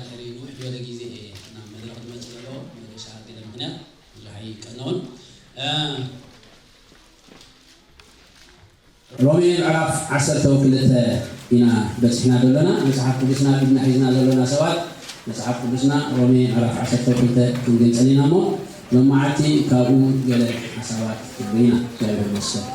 ድሕሪ ንውሕ ዝበለ ግዜ እየ ናብ መድረኽ ዝመጽእ ዘለኹ። መገሻ ገለ ምኽንያት ብዙሕ ኣይቀነውን። እ፣ ሮሜ ምዕራፍ ዓሰርተ ክልተ ኢና በጺሕና ዘሎና። መጽሓፍ ቅዱስና ኣብ ኢድና ሒዝና ዘሎና ሰባት፣ መጽሓፍ ቅዱስና ሮሜ ምዕራፍ ዓሰርተ ክልተ ክንገልጸል ኢና እሞ፣ ሎማዓልቲ ካብኡ ገለ ሓሳባት ክንርኢ ኢና። እግዚኣብሔር ይመስገን።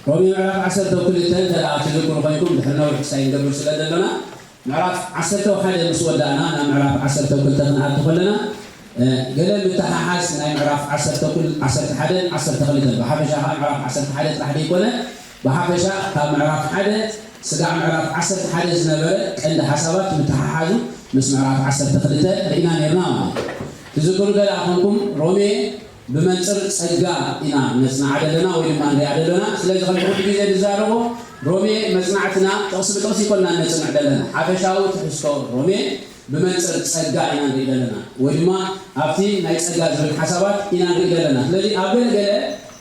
ሮሜ ምዕራፍ ዓሰርተ ክልተ እንተ ደኣ ትዝክሩ ኮይንኩም፣ ድሕሪ ነዊሕ ክሳይ ንገብር ስለ ዘለና፣ ምዕራፍ ዓሰርተ ሓደ ምስ ወዳእና ናብ ምዕራፍ ዓሰርተ ክልተ ክንኣቱ ከለና፣ እ፣ ገለ ምትሓሓዝ ናይ ምዕራፍ ዓሰርተ ክል-፣ ዓሰርተ ሓደ፣ ዓሰርተ ክልተ፣ ብሓፈሻ ከኣ ምዕራፍ ዓሰርተ ሓደ ጥራሕ ዘይኮነ፣ ብሓፈሻ ካብ ምዕራፍ ሓደ ስጋዕ ምዕራፍ ዓሰርተ ሓደ ዝነበረ ቀንዲ ሓሳባት ምትሓሓዙ ምስ ምዕራፍ ዓሰርተ ክልተ ርኢና ነርና ማለት እዩ። ትዝክሩ ገለ ኣኾንኩም ሮሜ ብመንጽር ጸጋ ኢና ነጽንዓ ዘለና ወይ ድማ ንሪኣ ዘለና። ስለዚ ከምቲ ኩሉ ግዜ ንዛረቦ ሮሜ መጽናዕትና ጥቕሲ ብጥቕሲ ይኮንና ነጽንዕ ዘለና። ሓፈሻዊ ትሕዝቶ ሮሜ ብመንጽር ጸጋ ኢና ንርኢ ዘለና ወይ ድማ ኣብቲ ናይ ጸጋ ዝብል ሓሳባት ኢና ንርኢ ዘለና። ስለዚ ኣብ ገለ ገለ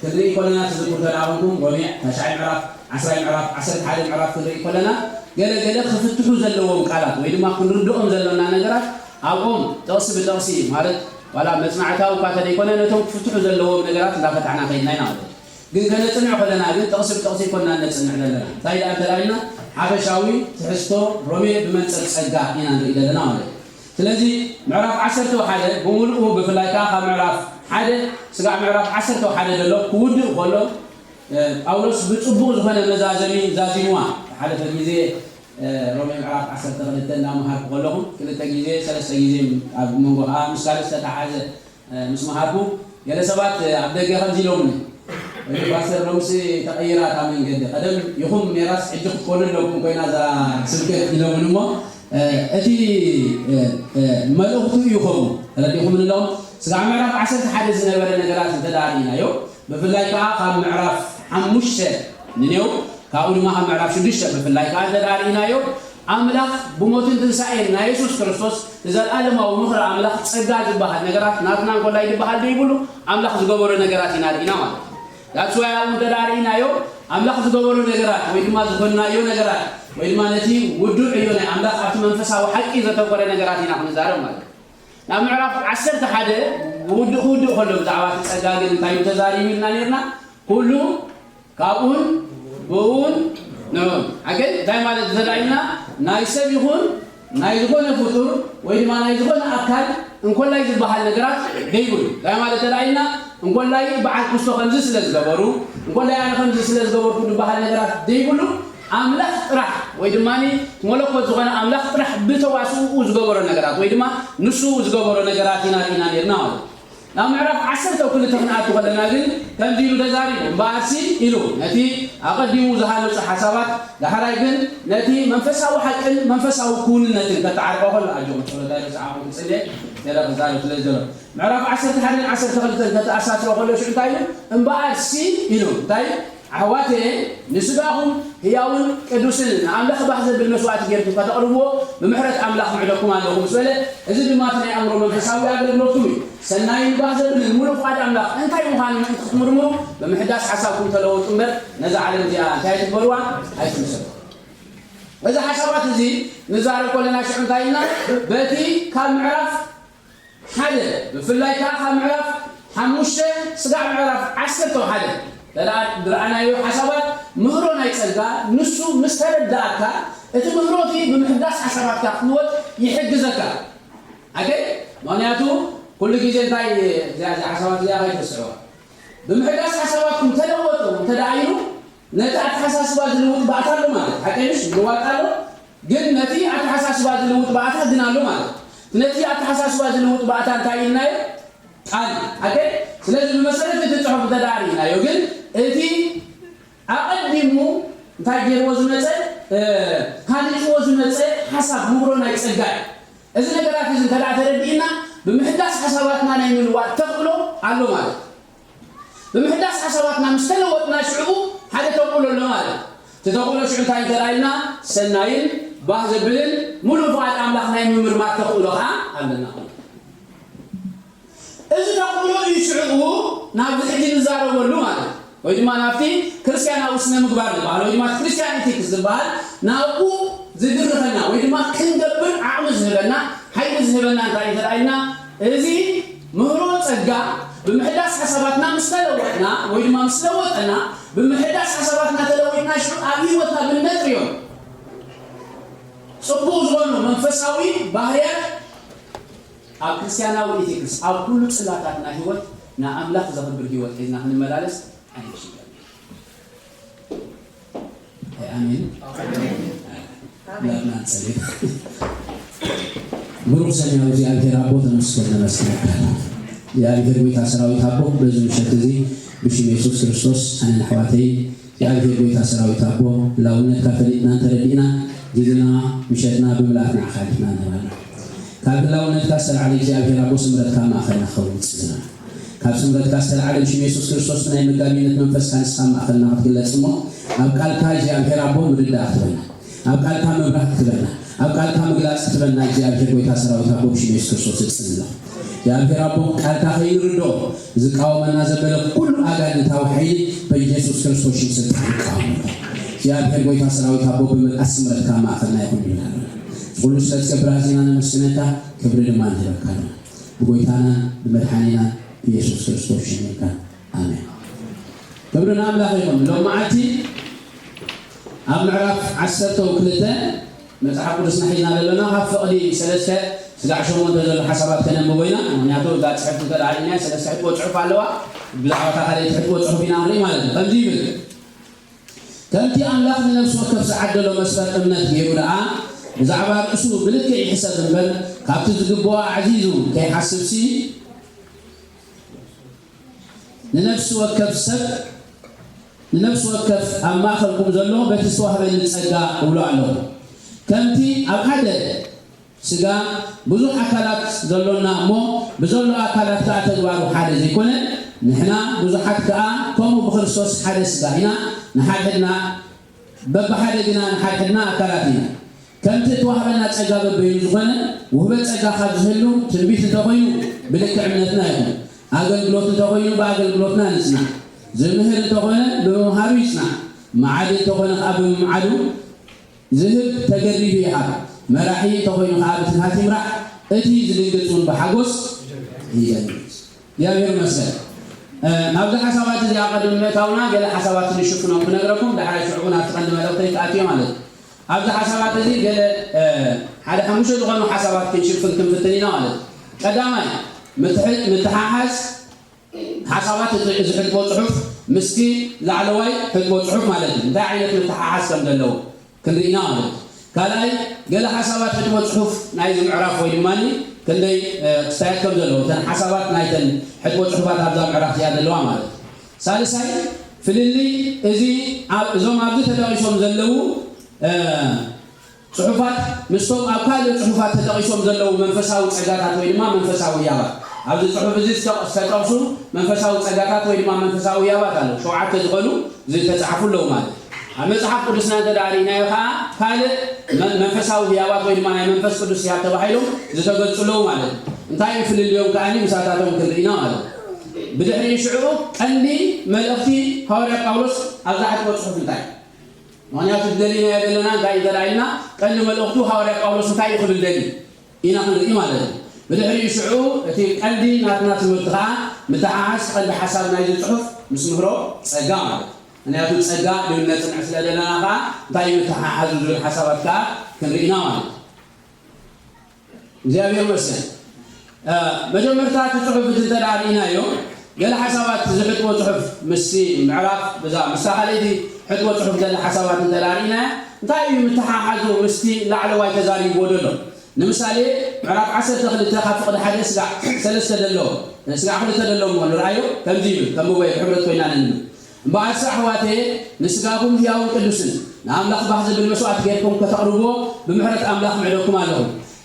ክንርኢ ከለና ትዝክሩ ተደኣ ኮንኩም ሮሜ ታሽዓይ ምዕራፍ፣ ዓስራይ ምዕራፍ፣ ዓሰርተ ሓደ ምዕራፍ ክንርኢ ከለና ገለ ገለ ክፍትሑ ዘለዎም ቃላት ወይ ድማ ክንርድኦም ዘለና ነገራት ኣብኦም ጥቕሲ ብጥቕሲ ማለት ዋላ መጽናዕታዊ እኳ ተደይኮነ ነቶም ክፍትሑ ዘለዎም ነገራት እንዳፈታሕና ከይድና ኢና ማለት እዩ። ግን ከነጽንዕ ከለና ግን ጥቕሲ ብጥቕሲ ኣይኮንና ነጽንዕ ዘለና። እንታይ ደኣ እንተ ደኣ ኢልና ሓፈሻዊ ትሕዝቶ ሮሜ ብመንጽር ጸጋ ኢና ንርኢ ዘለና ማለት እዩ። ስለዚ ምዕራፍ ዓሰርተ ሓደ ብምሉኡ ብፍላይ ከኣ ካብ ምዕራፍ ሓደ ስጋዕ ምዕራፍ ዓሰርተ ሓደ ዘሎ ክውድእ ከሎ፣ እ፣ ጳውሎስ ብጽቡቕ ዝኾነ መዛዘሚ ዛዚምዋ። ዝሓለፈ ግዜ፣ እ፣ ሮሜ ምዕራፍ ዓሰርተ ክልተ እንዳምሃርኩ ከለኹ ክልተ ግዜ፣ ሰለስተ ግዜ ኣብ መንጎ ከኣ ምስ ካልእ ዝተተሓሓዘ እ፣ ምስ መሃርኩ፣ ገለ ሰባት፣ እ፣ ኣብ ደገ ከምዚ ኢሎምኒ፣ "ወይ ፓስተር፣ ሎምሲ ተቐይራ እታ መንገዲ። ቀደም ኢኹም ኔራስ፣ ሕጂ ክትኮኑ ኣለኩም ኮይና እዛ ስብከት" ኢሎምኒ እሞ፣ እ፣ እቲ፣ እ፣ እ፣ መልእኽቱ እዩ ኸውን። ተረዲእኩም ንሎም? ስጋዕ ምዕራፍ ዓሰርተ ሓደ ዝነበረ ነገራት እንተ ደኣ ርኢናዮ፣ ብፍላይ ከኣ ካብ ምዕራፍ ሓሙሽተ ንኔው ካብኡ ድማ ካብ ምዕራፍ ሽዱሽተ ብፍላይ ከኣ እንተ ደኣ ርኢናዮ፣ ኣምላኽ ብሞትን ትንሳኤን ናይ የሱስ ክርስቶስ ንዘለኣለማዊ ምኽሪ ኣምላኽ ጸጋ ዝበሃል ነገራት ናትና እንኮላይ ዝበሃል ደይብሉ ኣምላኽ ዝገበሮ ነገራት ኢና ርኢና ማለት እዩ። That's why ኣብኡ እንተ ደኣ ርኢናዮ ኣምላኽ ዝገበሮ ነገራት ወይ ድማ ዝኾንናዮ ነገራት ወይ ድማ ነቲ ውዱዕ ዕዮ ናይ ኣምላኽ ኣብቲ መንፈሳዊ ሓቂ ዘተኮረ ነገራት ኢና ክንዛረብ ማለት እዩ። ናብ ምዕራፍ ዓሰርተ ሓደ ውድእ ክውድእ ከሎ ብዛዕባ እቲ ጸጋ ግን እንታይ እዩ ተዛሪቡ ኢልና ኔርና? ኩሉ ካብኡን ብኡን ንዑን። ኣገ እንታይ ማለት ተደኣ ኢልና ናይ ሰብ ይኹን ናይ ዝኾነ ፍጡር ወይ ድማ ናይ ዝኾነ ኣካል እንኮላይ ዝበሃል ነገራት ደይብሉ። እንታይ ማለት ተደኣ ኢልና እንኮላይ በዓል ክስቶ ከምዚ ስለ ዝገበሩ፣ እንኮላይ ኣነ ከምዚ ስለ ዝገበርኩ ዝበሃል ነገራት ደይብሉ። ኣምላኽ ጥራሕ ወይ ድማ እቲ መለኮት ዝኾነ ኣምላኽ ጥራሕ ብተዋስኡ ዝገበሮ ነገራት ወይ ድማ ንሱ ዝገበሮ ነገራት ኢና ርኢና ኔርና ማለት እዩ። ናብ ምዕራፍ ዓሰርተ ክልተ ክንኣቱ ከለና ግን ከምዚ ኢሉ ተዛሪቡ፣ እምበኣርሲ ኢሉ ነቲ ኣቐዲሙ ዝሃነጾ ሓሳባት ዳሕራይ ግን ነቲ መንፈሳዊ ሓቅን መንፈሳዊ ክውንነትን ከተዓርቆ ከሎ፣ ኣጆኹም ጸሎት ኣይረስዓኹም ክጽልየ ገለ ክዛረብ ስለ ዘሎ ምዕራፍ ዓሰርተ ሓደን ዓሰርተ ክልተን ከተኣሳስሮ ከሎ ሽዑ እንታይ ኢሉ? እምበኣርሲ ኢሉ እንታይ ኣሕዋተየ፣ ንስጋኹም ህያውን ቅዱስን ንኣምላኽ ባህ ዘብል መስዋእቲ ጌርኩም ከተቕርብዎ ብምሕረት ኣምላኽ ምዕደኩም ኣለኹ ምስ በለ፣ እዚ ድማ እቲ ናይ ኣእምሮ መንፈሳዊ ኣገልግሎትኩም እዩ። ሰናይን ባህ ዘብልን ምሉእ ፍቓድ ኣምላኽ እንታይ ምዃኑ ምእንቲ ክትምርምሩ ብምሕዳስ ሓሳብኩም ተለወጡ እምበር ነዛ ዓለም እዚኣ እንታይ ኣይትግበርዋ፣ ኣይትምሰሉ። እዚ ሓሳባት እዚ ንዛረብ ከለና ሽዑ እንታይ ኢልና? በቲ ካብ ምዕራፍ ሓደ ብፍላይ ከኣ ካብ ምዕራፍ ሓሙሽተ ስጋዕ ምዕራፍ ዓሰርተ ሓደ ዝረኣናዮ ሓሳባት ምህሮ ናይ ጸጋ ንሱ ምስ ተረዳእካ እቲ ምህሮ እቲ ብምሕዳስ ሓሳባትካ ክትልወጥ ይሕግዘካ። ኣገ ምኽንያቱ ኩሉ ግዜ እንታይ እዚኣ እዚኣ ሓሳባት እዚኣ ከይትርስዕዋ ብምሕዳስ ሓሳባትኩም ተለወጡ እንተ ደኣ ኢሉ ነቲ ኣተሓሳስባ ዝልውጥ ባእታ ኣሎ ማለት ሓቀይሽ ምልዋጥ ኣሎ። ግን ነቲ ኣተሓሳስባ ዝልውጥ ባእታ ግን ኣሎ ማለት ነቲ ኣተሓሳስባ ዝልውጥ ባእታ እንታይ ኢልናዮ? ቃል። ኣገ ስለዚ ብመሰረት እቲ ጽሑፍ እንተ ደኣ ርኢናዮ ግን እቲ ኣቐዲሙ እንታይ ገይርዎ ዝመጸ ሃኒጽዎ ዝመጸ ሓሳብ ምህሮ ናይ ጸጋ እዩ። እዚ ነገራት እዚ እንተ ደኣ ተረዲእና ብምሕዳስ ሓሳባትና ናይ ምልዋጥ ተኽእሎ ኣሎ ማለት እዩ። ብምሕዳስ ሓሳባትና ምስ ተለወጥና ሽዑ ሓደ ተኽእሎ ኣሎ ማለት እዩ። እቲ ተኽእሎ ሽዑ እንታይ እንተ ደኣ ኢልና ሰናይን ባህ ዘብልን ሙሉእ ፍቓድ ኣምላኽ ናይ ምምርማር ተኽእሎ ኸዓ ኣለና። ሽዑ ናብዚ ሕጂ ንዛረበሉ ማለት ወይ ድማ ናብቲ ክርስትያናዊ ስነ ምግባር ዝበሃል ወይ ድማ ክርስትያን ኢቲክስ ዝበሃል ናብኡ ዝድርኸና ወይ ድማ ክንገብር ዓቕሚ ዝህበና ሓይሊ ዝህበና እንታይ እንተ ኢልና እዚ ምህሮ ጸጋ ብምሕዳስ ሓሳባትና ምስ ተለወጥና ወይ ድማ ምስ ለወጠና ብምሕዳስ ሓሳባትና ተለዊጥና ሽዑ ኣብ ህይወትና ብነጥርዮም ጽቡቕ ዝኾኑ መንፈሳዊ ባህርያት ኣብ ክርስትያናዊ ኢቲክስ ኣብ ኩሉ ጽላታትና ህይወት ንኣምላኽ ዘኽብር ህይወት ሒዝና ክንመላለስ ኣይንሽገር። ኣሜን። ናትና ንጸልይ። ብሩኽ ሰማያዊ እግዚኣብሔር ኣቦ ተመስገን ነመስግነካ። እግዚኣብሔር ጎይታ ሰራዊት ኣቦ በዚ ምሸት እዚ ብሽም የሱስ ክርስቶስ ኣነን ኣሕዋተይ እግዚኣብሔር ጎይታ ሰራዊት ኣቦ ህላውነትካ ፈሊጥና እንተረዲእና ግዜና ምሸትና ብምልኣት ንዓኻ ሓሊፍና ንህብ ኣለና። ካብ ህላውነትካ ዝተላዕለ እግዚኣብሔር ኣቦ ስምረትካ ኣብ ማእኸልና ክኸውን ንጽሊ ዘለና። ካብ ስምረትካ ዝተላዕለ ብሽም የሱስ ክርስቶስ ብናይ መጋቢነት መንፈስካ ንስኻ ኣብ ማእኸልና ክትግለጽ እሞ ኣብ ቃልካ እግዚኣብሔር ኣቦ ምርዳእ ክትበና ኣብ ቃልካ ምብራህ ክትበና ኣብ ቃልካ ምግላጽ ክትበና እግዚኣብሔር ጎይታ ሰራዊት ኣቦ ብሽም የሱስ ክርስቶስ እጽሊ ኣለኹ። እግዚኣብሔር ኣቦ ቃልካ ከይንርድኦ ዝቃወመና ዘበለ ኩሉ ኣጋንንታዊ ሓይሊ በኢየሱስ ክርስቶስ ሽም ስልጣን ይቃወም። እግዚኣብሔር ጎይታ ሰራዊት ኣቦ ብምልኣት ስምረትካ ማእኸልና ይኹን ይብላል። ኩሉ ስለ ትገብር ኣዚና ነመስግነካ፣ ክብሪ ድማ ንህበካ ኣለና። ብጎይታና ብመድሓኒና ብኢየሱስ ክርስቶስ ሽም ኢልካ ኣሜን። ክብሪ ንኣምላኽ ይኹን። ሎም መዓልቲ ኣብ ምዕራፍ ዓሰርተ ክልተ መጽሓፍ ቅዱስና ሒዝና ዘለና ካብ ፍቕዲ ሰለስተ ስጋዕ ሸሞንተ ዘሎ ሓሳባት ከነንብቦ ኢና። ምኽንያቱ እዛ ጽሕፍቲ እንተ ደኣ ርኢናያ ሰለስተ ሕጥቦ ጽሑፍ ኣለዋ። ብዛዕባ እታ ካልኣይቲ ሕጥቦ ጽሑፍ ኢና ንርኢ ማለት እዩ። ከምዚ ይብል፣ ከምቲ ኣምላኽ ንነፍሲ ወከፍ ዝዓደሎ መስፈር እምነት ገይሩ ደኣ ብዛዕባ ርእሱ ብልክዕ ይሕሰብ እምበር ካብቲ ዝግብኦ ኣዕዚዙ ከይሓስብሲ ንነፍሲ ወከፍ ሰብ ንነፍሲ ወከፍ ኣብ ማእኸልኩም ዘሎ በቲ ዝተዋህበኒ ጸጋ እብሎ ኣለኹ። ከምቲ ኣብ ሓደ ስጋ ብዙሕ ኣካላት ዘሎና እሞ ብዘሎ ኣካላት ከኣ ተግባሩ ሓደ ዘይኮነ ንሕና ብዙሓት ከኣ ከምኡ ብክርስቶስ ሓደ ስጋ ኢና፣ ንሓድሕድና በብሓደ ግና ንሓድሕድና ኣካላት ኢና። ከምቲ እተዋህበና ጸጋ በበይኑ ዝኾነ፣ ውህበት ጸጋ ካብ ዝህሉ፣ ትንቢት እንተኾይኑ፣ ብልክዕ እምነትና ይኹን። ኣገልግሎት እንተኾይኑ፣ ብኣገልግሎትና ንጽናዕ። ዝምህር እንተኾነ፣ ብምምሃሩ ይጽናዕ። መዓዲ እንተኾነ ከኣ ብምምዓዱ፣ ዝህብ ተገዲዱ ይሃብ። መራሒ እንተኾይኑ ከኣ ብትግሃት ይምራሕ። እቲ ዝድንግጽ እውን ብሓጎስ ይደንግጽ። እግዚኣብሔር ይመስገን። እ፣ ናብዚ ሓሳባት እዚ ኣቐድሚ ምእታውና ገለ ሓሳባት ንሽፍኖም ክነግረኩም፣ ድሓር ሽዑ ናብቲ ቀንዲ መልእኽተይ ክኣትዮ ማለት እዩ። ኣብዚ ሓሳባት እዚ ገለ፣ እ፣ ሓደ ሓሙሽተ ዝኾኑ ሓሳባት ክንሽፍን ክንፍትን ኢና ማለት እዩ። ቀዳማይ፣ ምትሕ-፣ ምትሓሓዝ ሓሳባት እዚ፣ እዚ ሕጥቦ ጽሑፍ ምስቲ ላዕለዋይ ሕጥቦ ጽሑፍ ማለት እዩ። እንታይ ዓይነት ምትሓሓዝ ከም ዘለዎ። ክንርኢ ኢና ማለት እዩ። ካልኣይ፣ ገለ ሓሳባት ሕትመ ጽሑፍ ናይዚ ምዕራፍ ወይ ድማ ክንደይ፣ እ፣ ክስታያት ከም ዘለዎ፣ እተን ሓሳባት ናይተን ሕትመ ጽሑፋት ኣብዛ ምዕራፍ እዚኣ ዘለዋ ማለት እዩ። ሳልሳይ፣ ፍልልይ እዚ ኣብ፣ እዞም ኣብዚ ተጠቒሶም ዘለዉ፣ እ፣ ጽሑፋት ምስቶም ኣብ ካልእ ጽሑፋት ተጠቒሶም ዘለዉ መንፈሳዊ ጸጋታት ወይ ድማ መንፈሳዊ ህያባት፣ ኣብዚ ጽሑፍ እዚ ዝተጠ-፣ ዝተጠቕሱ መንፈሳዊ ጸጋታት ወይ ድማ መንፈሳዊ ህያባት ኣለዉ። ሸውዓተ ዝኾኑ ዝተጻሕፉ ኣለዉ ማለት እዩ። ኣብ መጽሓፍ ቅዱስና እንተ ደኣ ርኢናዮ ኸኣ፣ ካልእ መ-፣ መንፈሳዊ ህያባት ወይ ድማ ናይ መንፈስ ቅዱስ ህያብ ተባሂሎም ዝተገልጹ ኣለዉ ማለት እዩ። እንታይ እዩ ፍልልዮም ከኣኒ ምሳታቶም ክንርኢ ኢና ማለት እዩ። ብድሕሪኡ ሽዑ ቀንዲ መልእኽቲ ሃዋርያ ጳውሎስ ኣብዛ ሕትመ ጽሑፍ እንታይ እዩ? ምኽንያቱ ዝደሊናዮ ዘለና እንታይ እዩ እንተ ደኣ ኢልና፣ ቀንዲ መልእኽቱ ሃዋርያ ጳውሎስ እንታይ እዩ ክብል ደልዩ? ኢና ክንርኢ ማለት እዩ። ብድሕሪኡ ሽዑ እቲ ቀንዲ ናትና ትምህርቲ ኸኣ ምትሓሓዝ ቀንዲ ሓሳብ ናይዚ ጽሑፍ ምስ ምህሮ ጸጋ ማለት እዩ። ምኽንያቱ ጸጋ ድብል ነጽንዕ ስለ ዘለና ኸኣ እንታይ እዩ ምትሓሓዙ ዝብል ሓሳባት ከኣ ክንርኢ ኢና ማለት እዩ። እግዚኣብሔር ይመስገን። እ፣ መጀመርታ እቲ ጽሑፍ እቲ እንተ ደኣ ርኢናዮ፣ ገለ ሓሳባት እዚ ሕጥቦ ጽሑፍ ምስቲ ምዕራፍ ብዛ፣ ምስታ ካልኣይቲ ሕጥቦ ጽሑፍ ዘላ ሓሳባት እንተ ደኣ ርኢናያ፣ እንታይ እዩ ምትሓሓዙ ምስቲ ላዕለዋይ ተዛሪብዎ ዘሎ? ንምሳሌ፣ ምዕራፍ ዓሰርተ ክልተ ካብ ፍቕዲ ሓደ ስጋዕ ሰለስተ ደሎ፣ ስጋዕ ክልተ ደሎ እሞ ንርኣዮ፣ ከምዚ ይብል፣ ከም ምቦይ ብሕብረት ኮይና ነንብብ። እምበኣርስ ኣሕዋተየ፣ ንስጋኹም ህያውን ቅዱስን ንኣምላኽ ባህ ዘብል መስዋእቲ ጌርኩም ከተቕርብዎ ብምሕረት ኣምላኽ ምዕደኩም ኣለኹ።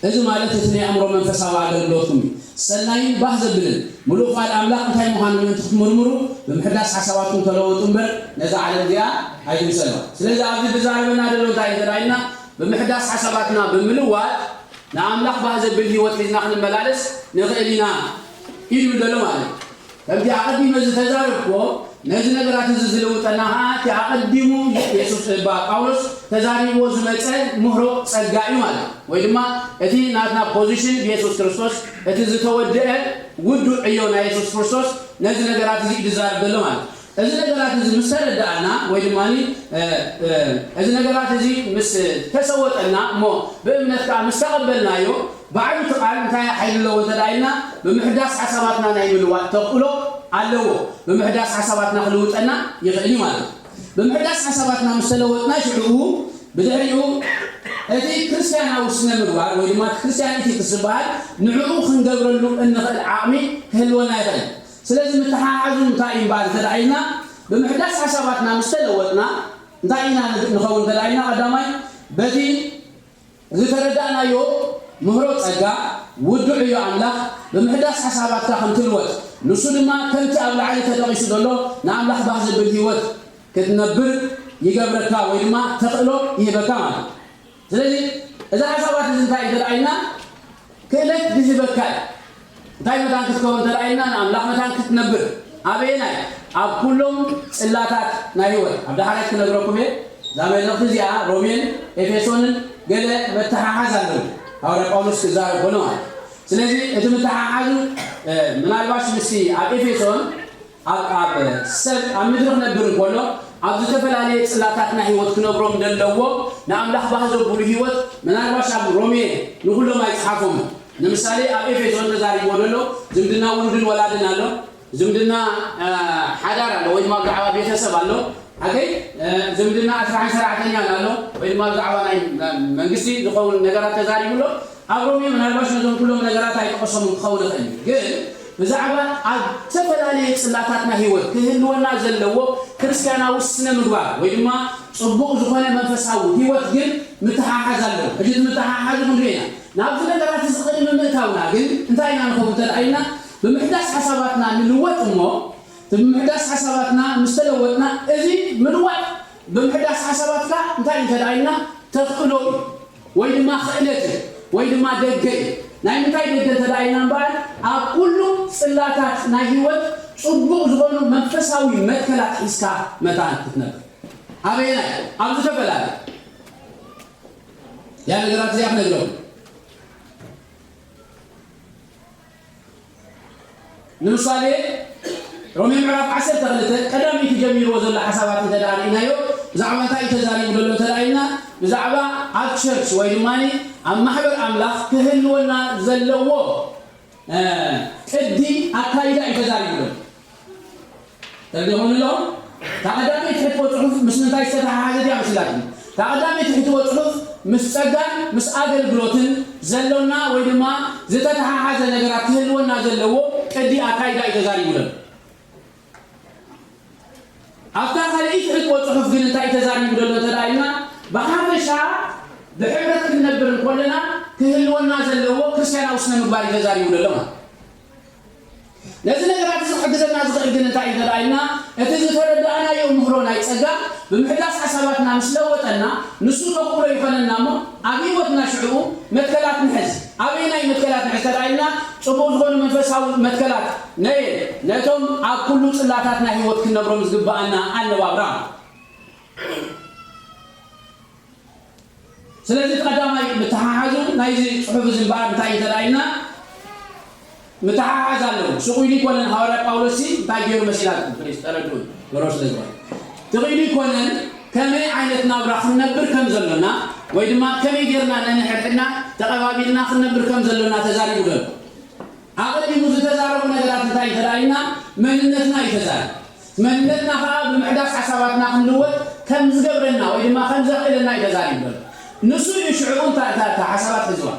እዚ ማለት እቲ ናይ ኣእምሮ መንፈሳዊ ኣገልግሎትኩም እዩ። ሰናይን ባህ ዘብልን ምሉእ ፍቓድ ኣምላኽ እንታይ ምዃኑ ምእንቲ ክትምርምሩ ብምሕዳስ ሓሳባትኩም ተለወጡ እምበር ነዛ ዓለም እዚኣ ኣይትምሰልዋ። ስለዚ ኣብዚ ዝዛረበና ዘሎ እንታይ እዩ ተራእዩና? ብምሕዳስ ሓሳባትና ብምልዋጥ ንኣምላኽ ባህ ዘብል ህይወት ሒዝና ክንመላለስ ንኽእል ኢና እዩ ዝብል ዘሎ ማለት እዩ። ከምቲ ኣቐዲመ ዝተዛረብኩዎ፣ ነዚ ነገራት እዚ ዝልውጠና ኸዓ እቲ ኣቐዲሙ የሱስ፣ እባ ጳውሎስ ተዛሪብዎ ዝመጸ ምህሮ ጸጋ እዩ ማለት እዩ። ወይ ድማ እቲ ናትና ፖዚሽን ብየሱስ ክርስቶስ፣ እቲ ዝተወድአ ውዱእ ዕዮ ናይ የሱስ ክርስቶስ፣ ነዚ ነገራት እዚ እዩ ዝዛረብ ዘሎ ማለት እዩ። እዚ ነገራት እዚ ምስ ተረዳእና፣ ወይ ድማ፣ እ፣ እ፣ እዚ ነገራት እዚ ምስ ተሰወጠና እሞ ብእምነት ከኣ ምስ ተቐበልናዮ፣ ባዕሉ እቲ ቃል እንታይ ሓይሊ ኣለዎ እንተ ደኣ ኢልና፣ ብምሕዳስ ሓሳባትና ናይ ምልዋጥ ተኽእሎ ኣለዎ። ብምሕዳስ ሓሳባትና ክልውጠና ይኽእል እዩ ማለት እዩ። ብምሕዳስ ሓሳባትና ምስ ተለወጥና፣ ሽዑ ብድሕሪኡ እቲ ክርስትያናዊ ስነ ምግባር ወይ ድማ እቲ ክርስትያን ኢቲክስ ዝበሃል ንዕኡ ክንገብረሉ እንኽእል ዓቕሚ ክህልወና ይኽእል። ስለዚ ምትሓሓዙ እንታይ እዩ እምበኣር እንተ ደኣ ኢልና፣ ብምሕዳስ ሓሳባትና ምስ ተለወጥና እንታይ ኢና ንኸውን እንተ ደኣ ኢልና፣ ቀዳማይ በቲ ዝተረዳእናዮ ምህሮ ጸጋ፣ ውዱዕ እዩ ኣምላኽ ብምሕዳስ ሓሳባትካ ከም ትልወጥ፣ ንሱ ድማ ከምቲ ኣብ ላዕሊ ተጠቒሱ ዘሎ ንኣምላኽ ባህ ዘብል ህይወት ክትነብር ይገብረካ ወይ ድማ ተኽእሎ ይህበካ ማለት እዩ። ስለዚ እዚ ሓሳባት እዚ እንታይ እዩ ተደኣይና ክእለት ዝህበካ እዩ። እንታይ መታን ክትከውን ተደኣይና ንኣምላኽ መታን ክትነብር ኣበየናይ ኣብ ኩሎም ጽላታት ናይ ህይወት ኣብ ዳሕራይ ክነግረኩም እየ። እዛ መልእኽቲ እዚኣ ሮሜን ኤፌሶንን ገለ መተሓሓዝ ኣለዉ። ሃዋርያ ጳውሎስ ክዛረብ ኮነ ማለት እዩ። ስለዚ እቲ ምተሓሓዙ ምናልባሽ ምስቲ ኣብ ኤፌሶን ኣብ ኣብ ሰብ ኣብ ምድሪ ክነብር እንከሎ ኣብ ዝተፈላለየ ጽላታት ናይ ህይወት ክነብሮም ደለዎ ንኣምላኽ ባህ ዘብሉ ህይወት ምናልባሽ ኣብ ሮሜ ንኹሎም ኣይጽሓፎምን። ንምሳሌ ኣብ ኤፌሶን ተዛሪቦ ደሎ ዝምድና ውሉድን ወላድን ኣሎ። ዝምድና ሓዳር ኣሎ ወይ ድማ ብዛዕባ ቤተሰብ ኣሎ። ሓገይ ዝምድና ኣስራሕን ሰራሕተኛን ኣሎ ወይ ድማ ብዛዕባ ናይ መንግስቲ ዝኸውን ነገራት ተዛሪቡ ኣሎ። ኣብ ሮሜ ምናልባሽ ነዞም ኩሎም ነገራት ኣይጠቐሶምን ክኸውን ይኽእል እዩ። ግን ብዛዕባ ኣብ ዝተፈላለየ ጽላታት ናይ ህይወት ክህልወና ዘለዎ ክርስትያናዊ ስነ ምግባር ወይ ድማ ጽቡቕ ዝኾነ መንፈሳዊ ህይወት ግን ምትሓሓዝ ኣለዎ። ሕጂ እቲ ምትሓሓዝ ክንሪኦ ኢና። ናብዚ ነገራት እዚ ቅድሚ ምእታውና ግን እንታይ ኢና ንኸውን እንተ ደኣ ኢልና ብምሕዳስ ሓሳባትና ንልወጥ እሞ እቲ ብምሕዳስ ሓሳባትና ምስ ተለወጥና እዚ ምልዋጥ ብምሕዳስ ሓሳባትካ እንታይ እዩ እንተ ደኣ ኢልና ተኽእሎ እዩ። ወይ ድማ ክእለት እዩ ወይ ድማ ደገ እዩ። ናይ ምንታይ ደገ እንተ ደኣ ኢልና እምበኣር ኣብ ኩሉ ጽላታት ናይ ህይወት ጽቡቕ ዝኾኑ መንፈሳዊ መትከላት ሒዝካ መታን ክትነብር ኣበየናይ ኣብ ዝተፈላለዩ ያ ነገራት እዚኣ ክነግረኩም ንምሳሌ ሮሜ ምዕራፍ ዓሰርተ ክልተ ቀዳመይቲ ጀሚርዎ ዘሎ ሓሳባት እንተ ደኣ ርኢናዮ ብዛዕባ እንታይ እዩ ተዛሪቡ ዘሎ እንተ ደኣ ኢልና ብዛዕባ ኣብ ቸርች ወይ ድማ ኣብ ማሕበር ኣምላኽ ክህልወና ዘለዎ ቅዲ ኣካይዳ እዩ ተዛሪቡ ዘሎ። ተረዲኹም ኣለኹም? እታ ቀዳመይቲ ሕትዎ ጽሑፍ ምስ ምንታይ ዝተተሓሓዘት እያ መሲላትኒ? እታ ቀዳመይቲ ሕትዎ ጽሑፍ ምስ ጸጋን ምስ ኣገልግሎትን ዘሎና ወይ ድማ ዝተተሓሓዘ ነገራት ክህልወና ዘለዎ ቅዲ ኣካይዳ እዩ ተዛሪቡ ዘሎ። ኣብታ ካልኣይቲ ሕትዎ ጽሑፍ ግን እንታይ እዩ ተዛሪቡ ዘሎ እንተ ደኣ ኢልና ብሓፈሻ ብሕብረት ክንነብር እንከለና ክህልወና ዘለዎ ክርስትያናዊ ስነ ምግባር እዩ ተዛሪቡ ዘሎ ማለት ነዚ ነገራት እዚ ክሕግዘና ዝኽእል ግን እንታይ እዩ ተደኣ ኢልና፣ እቲ ዝተረዳእናዮ ምህሮ ናይ ጸጋ ብምሕዳስ ሓሳባትና ምስ ለወጠና፣ ንሱ ተኽእሎ ይኾነና እሞ፣ ኣብ ህይወትና ሽዕኡ መትከላት ንሕዝ። ኣበየናይ መትከላት ንሕዝ ተደኣ ኢልና፣ ጽቡቕ ዝኾኑ መንፈሳዊ መትከላት ነየ፣ ነቶም ኣብ ኩሉ ጽላታት ናይ ህይወት ክንነብሮም ዝግብኣና ኣነባብራ። ስለዚ እቲ ቀዳማይ ምትሓሓዙ ናይዚ ጽሑፍ እዚ እምበኣር እንታይ እዩ ተራእዩና? ምትሓሓዝ ኣለዎ። ስቕ ኢሉ ኣይኮነን ሃዋርያ ጳውሎስ ሲ እንታይ ገይሩ መሲላትኩም? ፕሊስ ተረድኡኒ። ገሮ ስለ ዝኾነ። ትኽኢሉ ኣይኮነን ከመይ ዓይነት ናብራ ክንነብር ከም ዘሎና ወይ ድማ ከመይ ጌርና ነንሕድሕድና ተቐባቢልና ክንነብር ከም ዘሎና ተዛሪቡ ዘሎ። ኣቐዲሙ ዝተዛረቡ ነገራት እንታይ እዩ ተራእዩና? መንነትና እዩ ተዛሪቡ። መንነትና ኸዓ ብምሕዳስ ሓሳባትና ክንልወጥ ከም ዝገብረና ወይ ድማ ከም ዘኽእለና እዩ ተዛሪቡ ዘሎ። ንሱ እዩ ሽዑ እታ፣ እታ፣ እታ ሓሳባት ሒዝዋ።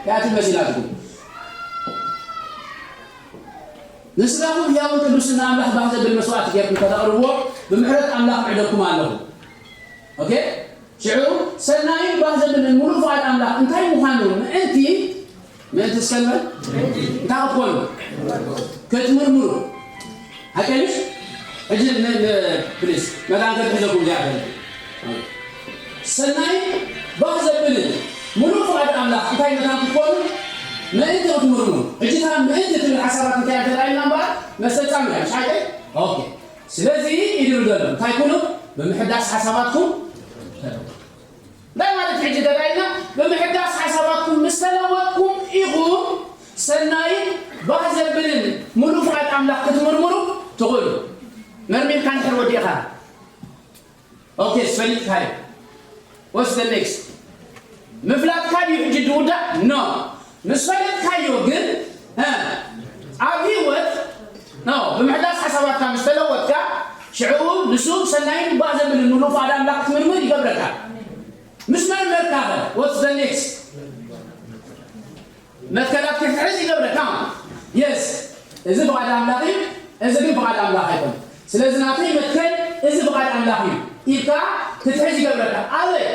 ያቲ መሲላትኩም። ንስጋኹም ህያውን ቅዱስን ንኣምላኽ ባህ ዘብል መስዋእቲ ጌርኩም ከተቕርብዎ ብምሕረት ኣምላኽ እዕደኩም ኣለኹ። ኦኬ? ሽዑ ሰናይን ባህ ዘብልን ምሉእ ፍቓድ ኣምላኽ እንታይ ምዃኑ ምእንቲ፣ ምእንቲ እስከ ንበል? እንታይ ክትኮኑ? ክትምርምሩ። ሓቂ ድዩስ? ሕጂ ን-፣ ን-፣ ፕሊስ፣ መታን ከትሕዘኩም እዚኣ ከ። ሰናይን ባህ ዘብልን ምሉእ ፍቓድ ኣምላኽ እንታይ መታን ክትኮኑ? ምእንቲ ክትምርምሩ። ሕጂ እታ ምእንቲ ትብል ሓሳባት እንታይ እያ ተራእዩና እምበኣር? መሰጻም እያ፣ ምሽ ሓቂ? ኦኬ። ስለዚ ይድሉ ዘሎ እንታይ ኩኑ ብምሕዳስ ሓሳባትኩም እንታይ ማለት ሕጂ ተባሂልና ብምሕዳስ ሓሳባትኩም ምስ ተለወጥኩም ኢኹም ሰናይን ባህ ዘብልን ምሉእ ፍቓድ ኣምላኽ ክትምርምሩ ትኽእሉ። መርሚርካ እንድሕር ወዲእኻ ኦኬ፣ ስፈሊጥካዮ። What's the next? ምፍላጥካ ድዩ ሕጂ ዝውዳእ? ኖ። ምስ ፈለጥካዮ ግን እ፣ ኣብ ህይወት ኖ ብምሕዳስ ሓሳባትካ ምስ ተለወጥካ ሽዕኡ ንሱ ሰናይን ባህ ዘብልን ምሉእ ፍቓድ ኣምላኽ ክትምርምር ይገብረካ። ምስ መርመርካ ኸ what's the next? መትከላት ክትሕዝ ይገብረካ ማለት የስ፣ እዚ ፍቓድ ኣምላኽ እዩ፣ እዚ ግን ፍቓድ ኣምላኽ ኣይኮን። ስለዚ ናተይ መትከል እዚ ፍቓድ ኣምላኽ እዩ ኢልካ ክትሕዝ ይገብረካ። ኣበይ?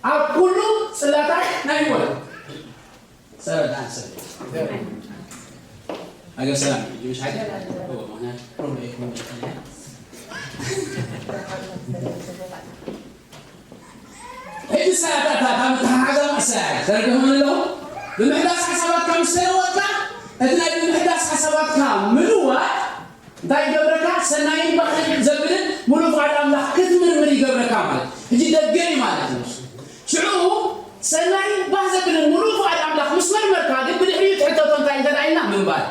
ኣብ ኩሉ ጽላታት ናይ ህይወት ሰረዳን ሰብ ኣገሰላም ጅምሽ ሓቂ ምክንያቱ ፕሮብሌም ሕጂ ሰዓታት ኣብ ምትሓሓዛ ማእሰያ ዘርግሖም ኣለዉ። ብምሕዳስ ሓሳባትካ ምስ ተለወጥካ እቲ ናይ ብምሕዳስ ሓሳባትካ ምልዋጥ እንታይ ይገብረካ? ሰናይን ባሕሪ ዘብልን ሙሉእ ፍቓድ ኣምላኽ ክትምርምር ይገብረካ ማለት ሕጂ ደገ እዩ ማለት እዩ። ሽዑ ሰናይን ባህ ዘብልን ሙሉእ ፍቓድ ኣምላኽ ምስ መርመርካ ግን ብድሕሪኡ ትሕተቶ እንታይ እንተ ኢልና ምንባር።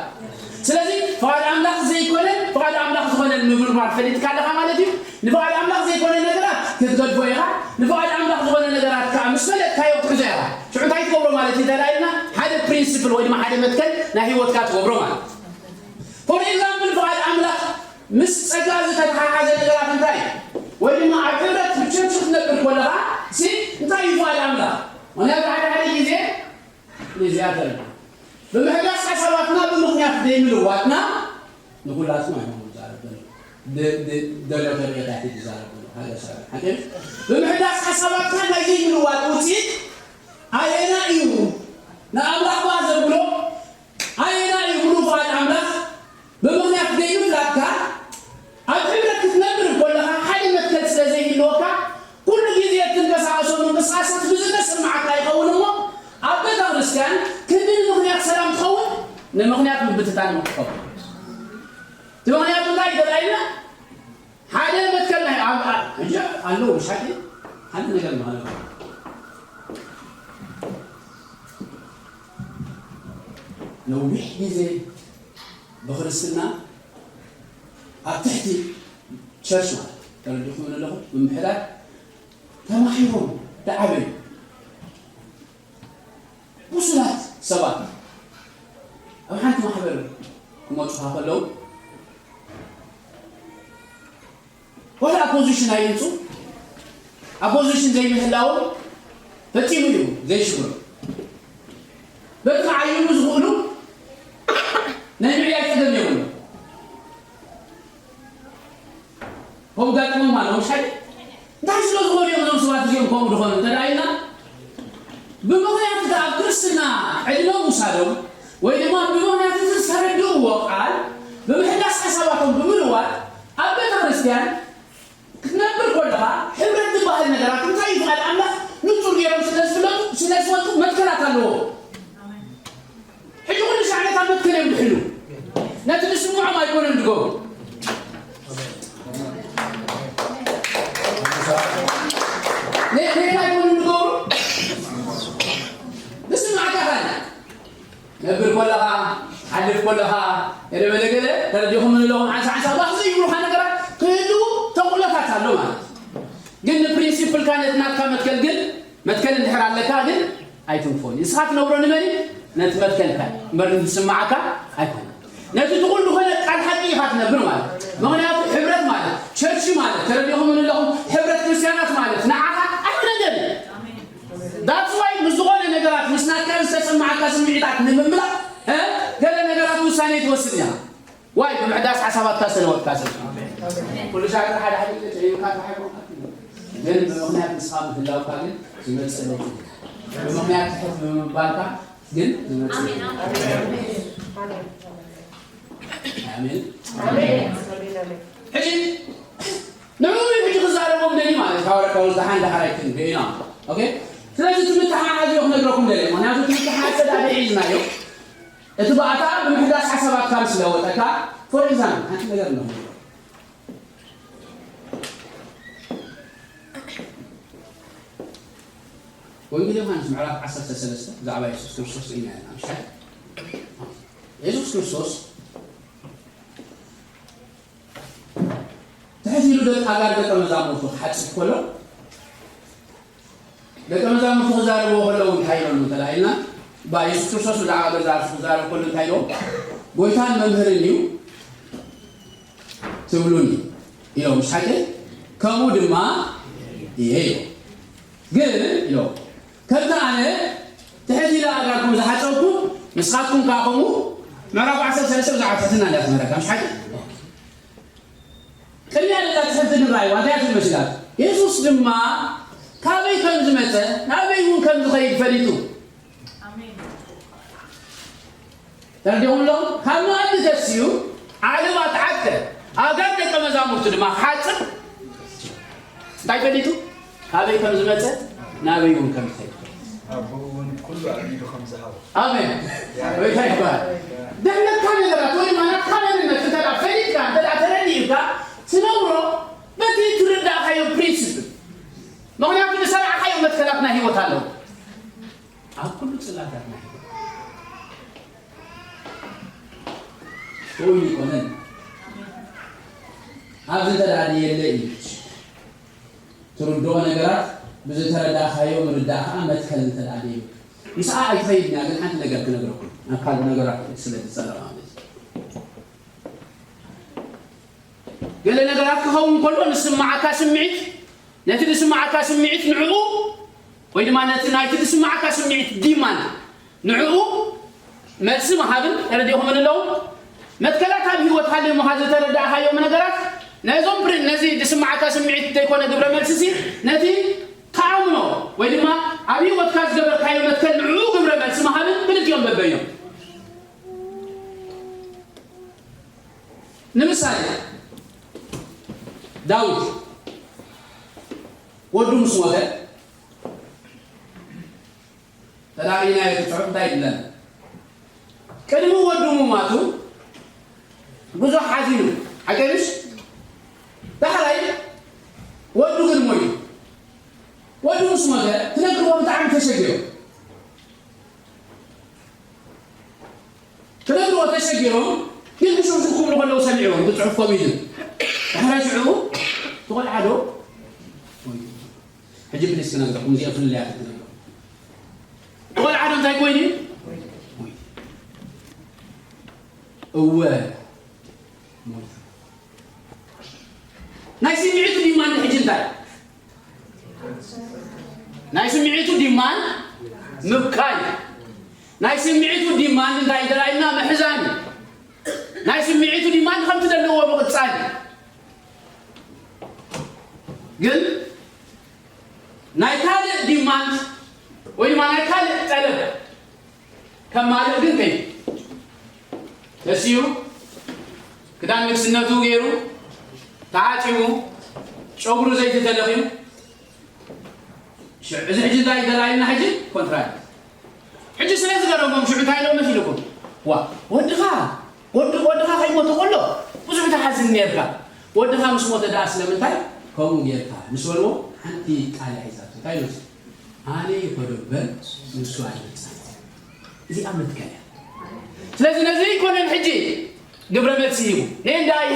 ስለዚ ፍቓድ ኣምላኽ ዘይኮነን ፍቓድ ኣምላኽ ዝኾነን ምምርማር ፈሊጥካ ኣለኻ ማለት እዩ። ንፍቓድ ኣምላኽ ዘይኮነ ነገራት ክትገድፎ ኢኻ። ንፍቓድ ኣምላኽ ዝኾነ ነገራት ከዓ ምስ ፈለጥካዮ ክትሕዞ ኢኻ። ሽዑ እንታይ ትገብሮ ማለት እዩ ተላኢልና ሓደ ፕሪንስፕል ወይ ድማ ሓደ መትከል ናይ ህይወትካ ትገብሮ ማለት። ፎር ኤግዛምፕል ፍቓድ ኣምላኽ ምስ ጸጋ ዝተተሓሓዘ ነገራት እንታይ ወይ ድማ ኣብ ሕብረት ብቸርች ክትነብር ከለኻ ሲ እንታይ እዩ ፍቓድ ኣምላኽ? ምክንያቱ ሓደ ሓደ ግዜ ንዚኣተን ብምሕዳስ ሓሳባትና ብምኽንያት ዘይምልዋጥና ንኩላትና እዮም ዝዛረብ ዘሎ። ደ- ደ- ደሎ ተርእዮታት እዩ ዝዛረብ ዘሎ ሓደ ሰብ ሓቂ። ብምሕዳስ ሓሳባትና ናይ ዘይምልዋጥ ውፅኢት ኣየና እዩ? ንኣምላኽ ባ ዘብሎ ኣየና እዩ? ሙሉ ፍቓድ ኣምላኽ ብምኽንያት ዘይምፍላጥካ ኣብ ሕብረት ክትነብር ከለኻ ሓደ መትከል ስለ ዘይህልወካ ኩሉ ግዜ እትንቀሳቐሶ ምንቅስቃሳት ብዝተሰማዓካ ይኸውን እሞ ኣብ ቤተ ክርስቲያን ክንዲ ንምኽንያት ሰላም ትኸውን ንምኽንያት ምብትታን ትኸውን። እቲ ምኽንያቱ እንታይ እዩ ተባሂልና ሓደ መትከል ናይ ኣብ ኣብ- ሕጂ ኣለዉ ብሻቂ ሓደ ነገር ማለት እዩ። ነዊሕ ግዜ ብክርስትና ኣብ ትሕቲ ቸርች ማለት ተረዲኹም ኣለኹም ምምሕዳር ተማሂሮም ዝዓበዩ ብሱላት ሰባት ኣብ ሓንቲ ማሕበር ክመፁኻ ከለዉ ዋላ ኣፖዚሽን ኣይምፁ ኣፖዚሽን ዘይምህላዎም ፈፂሙ እዩ ዘይሽግሮ በቲ ክዓይኑ ዝኽእሉ ናይ ምዕያይ ፀገም የብሉ ከምኡ ጋጥሞም ኣለዉ ሻይ እንታይ ስለ ዝኾኑ እዮም እዞም ሰባት እዚኦም ከምኡ ዝኾኑ እንተ ደኣ ኢልና ብምኽንያት እቲ ኣብ ክርስትና ዕድመ ምውሳዶም ወይ ድማ ብምኽንያት እቲ ዝተረድእዎ ቃል ብምሕዳስ ሓሳባቶም ብምልዋጥ ኣብ ቤተ ክርስቲያን ክትነብር ከለኻ ሕብረት ዝበሃል ነገራት እንታይ እዩ ፍቓድ ኣምላኽ ንጹር ገይሮም ስለ ዝፍለጡ ስለ ዝፈልጡ መትከላት ኣለዎ ሕጂ ኩሉ ሻዕ ነታ መትከል እዮም ድሕሉ ነቲ ንስምዖም ኣይኮነን ድገብሩ ነታ ኣይኮነን ድገብሩ ንስምዓካ ካል ነብር ከለኻ ሓልፍ ከለኻ ገለ በለ ገለ ተረዲኹም ንለኹም ሓንሳ ሓንሳ ባኽ ዘይብሉኻ ነገራት ክህልዉ ተኽእሎታት ኣሎ ማለት ግን ንፕሪንሲፕልካ ነቲ ናትካ መትከል ግን መትከል እንድሕር ኣለካ ግን ኣይትንክፎን ንስኻ ትነብሮ ንመን ነቲ መትከልካ እምበር ንዝስማዓካ ኣይኮነ ነቲ ትኹን ዝኾነ ቃል ሓቂ ኢኻ ትነብር ማለት ምኽንያቱ ሕብረት ማለት ቸርች ማለት ተረዲኹም ንለኹም ሕብረት ክርስቲያናት ማለት ንዓኻ ኣይኮነ ገለ That's why ምስ ዝኾነ ነገራት ምስ ናትካ ዝተሰማዓካ ስምዒታት ንምምላእ ገለ ነገራት ውሳኔ ትወስድ ኢኻ ዋይ ብምሕዳስ ሓሳባትካ ዝተለወጥካ ሰብ ኩሉ ሻዕር ሓደ ሓደ ኢለ ጥዒምካ ተሓይቦ ግን ብምኽንያት ንስኻ ምህላውካ ግን ዝመፅእ ለውጢ ብምኽንያት ትሕት ብምባልካ ግን ዝመፅእ ኣሜን ሕጂ ንዕኡ ሕጂ ክዛረቦም ደሊ ማለት ካብ ወረቀ ወዝደሓን ዳሕራይ ክንሪኦ ኢና ኦኬ ስለዚ እቲ ምትሓሓዝ ዮ ክነግረኩም ደሊ ምክንያቱ እቲ ምትሓሓዝ ሰዳ ሒዝናዮ እቲ ባእታ ብምሕዳስ ሓሳባትካ ምስ ለወጠካ For example፣ ሓንቲ ነገር ኣለኹም። ወንጌል ዮሃንስ ምዕራፍ ዓሰርተ ሰለስተ ብዛዕባ የሱስ ክርስቶስ ኢና ኢና፣ ምሽ? የሱስ ክርስቶስ ትሕት ኢሉ ደቂ ኣጋር ደቀ መዛሙርቱ ክሓጽብ ከሎ፣ ደቀ መዛሙርቱ ክዛረብዎ ከለዉ እንታይ ኢሎም እንተ ደኣ ኢልና፣ እባ የሱስ ክርስቶስ ብዛዕባ ገዛእ ርእሱ ክዛረብ ከሎ እንታይ ኢሎም? "ጎይታን መምህርን እዩ ትብሉኒ" ኢሎም፣ ምሽ ሓቂ? "ከምኡ ድማ እየ" ኢሎም። "ግን" ኢሎም፣ "ከምቲ ኣነ ትሕት ኢለ ኣእጋርኩም ዝሓጸብኩ፣ ንስኻትኩም ከኣ ከምኡ" ምዕራፍ ዓሰርተ ሰለስተ ብዛዕባ ትሕትና እንድያ ትምህረካ፣ ምሽ ሓቂ? ቅድሚያ ደላ ትሕቲ ንራይ ዋንታ እያ ትመስላት። የሱስ ድማ ካበይ ከም ዝመጸ፣ ናበይ እውን ከም ዝኸይድ ፈሊጡ። ኣሜን። ተረዲኹም ኣለኹም? ካብ መኣዲ ተሲኡ ዓለባ ተዓጥቀ፣ ኣጋር ደቀ መዛሙርቱ ድማ ክሓጽብ እንታይ ፈሊጡ? ካበይ ከም ዝመጸ፣ ናበይ እውን ከም ዝኸይድ። ኣቦኡ እውን ኩሉ ኣብ ኢዱ ከም ዝሃቦ። ኣሜን። ወይ እንታይ ይባል? ደለካ ነገራት ወይ ድማ ናትካ መንነት እንተ ደኣ ፈሊጥካ፣ እንተ ደኣ ተረዲእካ፣ ትነብሮ በቲ ትርዳእካዮ ፕሪንሲፕል። ምኽንያቱ ዝሰራዕካዮ መትከላት ናይ ህይወት ኣለዉ። ኣብ ኩሉ ጽላታት ናይ ህይወት። ወይ ይኮነን። ኣብዚ እንተ ደኣ ድየለ እዩ። ትርድኦ ነገራት ብዝተረዳእካዮ ምርዳእ ከኣ መትከል እንተ ደኣ ደይብካ፣ ምስኣ ኣይትኸይድን እያ። ግን ሓንቲ ነገር ክነግረኩም፣ ናብ ካልእ ነገራት ስለ ዝጸረ ማለት እዩ። ገለ ነገራት ክኸውን ከሎ ንስምዓካ ስምዒት፣ ነቲ ዝስምዓካ ስምዒት ንዕኡ፣ ወይ ድማ ነቲ ናይቲ ዝስምዓካ ስምዒት ዲማንድ ንዕኡ መልሲ ምሃብን ተረዲእኹም ኣለዉ። መትከላት ኣብ ህይወት ሃልዩ ምዃን ዝተረዳእካዮም ነገራት፣ ነዞም ፕሪ-፣ ነዚ ዝስምዓካ ስምዒት ዘይኮነ ግብረ መልስሲ፣ ነቲ ትኣምኖ ወይ ድማ ኣብ ህይወትካ ዝገበርካዮ መትከል ንዕኡ ግብረ መልሲ ምሃብን ክልቲኦም በበይኖም። ንምሳሌ፣ ዳዊት ወዱ ምስ ሞተ፣ ተዳሪናዮ እቲ ጽሑፍ እንታይ ይብለና? ቅድሚ ወዱ ምሟቱ ብዙሕ ሓዚኑ፣ ሓቂ ድዩስ? ዳሕራይ ወዱ ግን ሞይቱ። ወዱ ምስ ሞተ፣ ክነግርዎ ብጣዕሚ ተሸጊሮም። ክነግርዎ ተሸጊሮም፣ ግን ብሽም ክብሉ ከለዉ ሰሚዕዎም፣ እቲ ጽሑፍ ከምኡ እዩ ዝብል። ዳሕራይ ሽዑ፣ እቲ ቆልዓ ዶ? ሕጂ ፕሊስ ክነግረኩም፣ እዚኣ ፍልልያት ክነግረኩም። ቆልዓ ዶ እንታይ ኮይኑ? እወ። ናይ ስምዒቱ ዲማንድ ሕጂ እንታይ? ናይ ስምዒቱ ዲማንድ ምብካይ። ናይ ስምዒቱ ዲማንድ እንታይ እንተ ኢልና ምሕዛን። ናይ ስምዒቱ ዲማንድ ከምቲ ዘለዎ ምቕጻል። ግን ናይ ካልእ ዲማንድ ወይ ድማ ናይ ካልእ ጠለብ ከማልእ ግን ከይዱ። ተሲኡ፣ ክዳን ንግስነቱ ገይሩ፣ ተዓጢቑ፣ ጨጉሩ ዘይቲ ተለኺዩ። ሽ-፣ እዚ ሕጂ እንታይ ተላኢልና ሕጂ? ኮንትራት። ሕጂ ስለ ዝገረሞም ሽዑ እንታይ ኢሎም መሲልኩም? ዋ፣ ወድኻ፣ ወዲ-፣ ወድኻ ከይሞተ ከሎ ብዙሕ ትሓዝን ኔርካ። ወድኻ ምስ ሞተ ደኣ ስለምንታይ ከምኡ ጌርካ? ምስ በልዎ፣ ሓንቲ ቃል እያ ሒዛቶ። እንታይ ኢሉ? ኣነ ይኸዶ እምበር ንሱ ኣይመጽኣን። እዚኣ መትከል እያ። ስለዚ ነዚ ኣይኮነን ሕጂ ግብረ መልሲ ሂቡ። ነየንዳ እዩ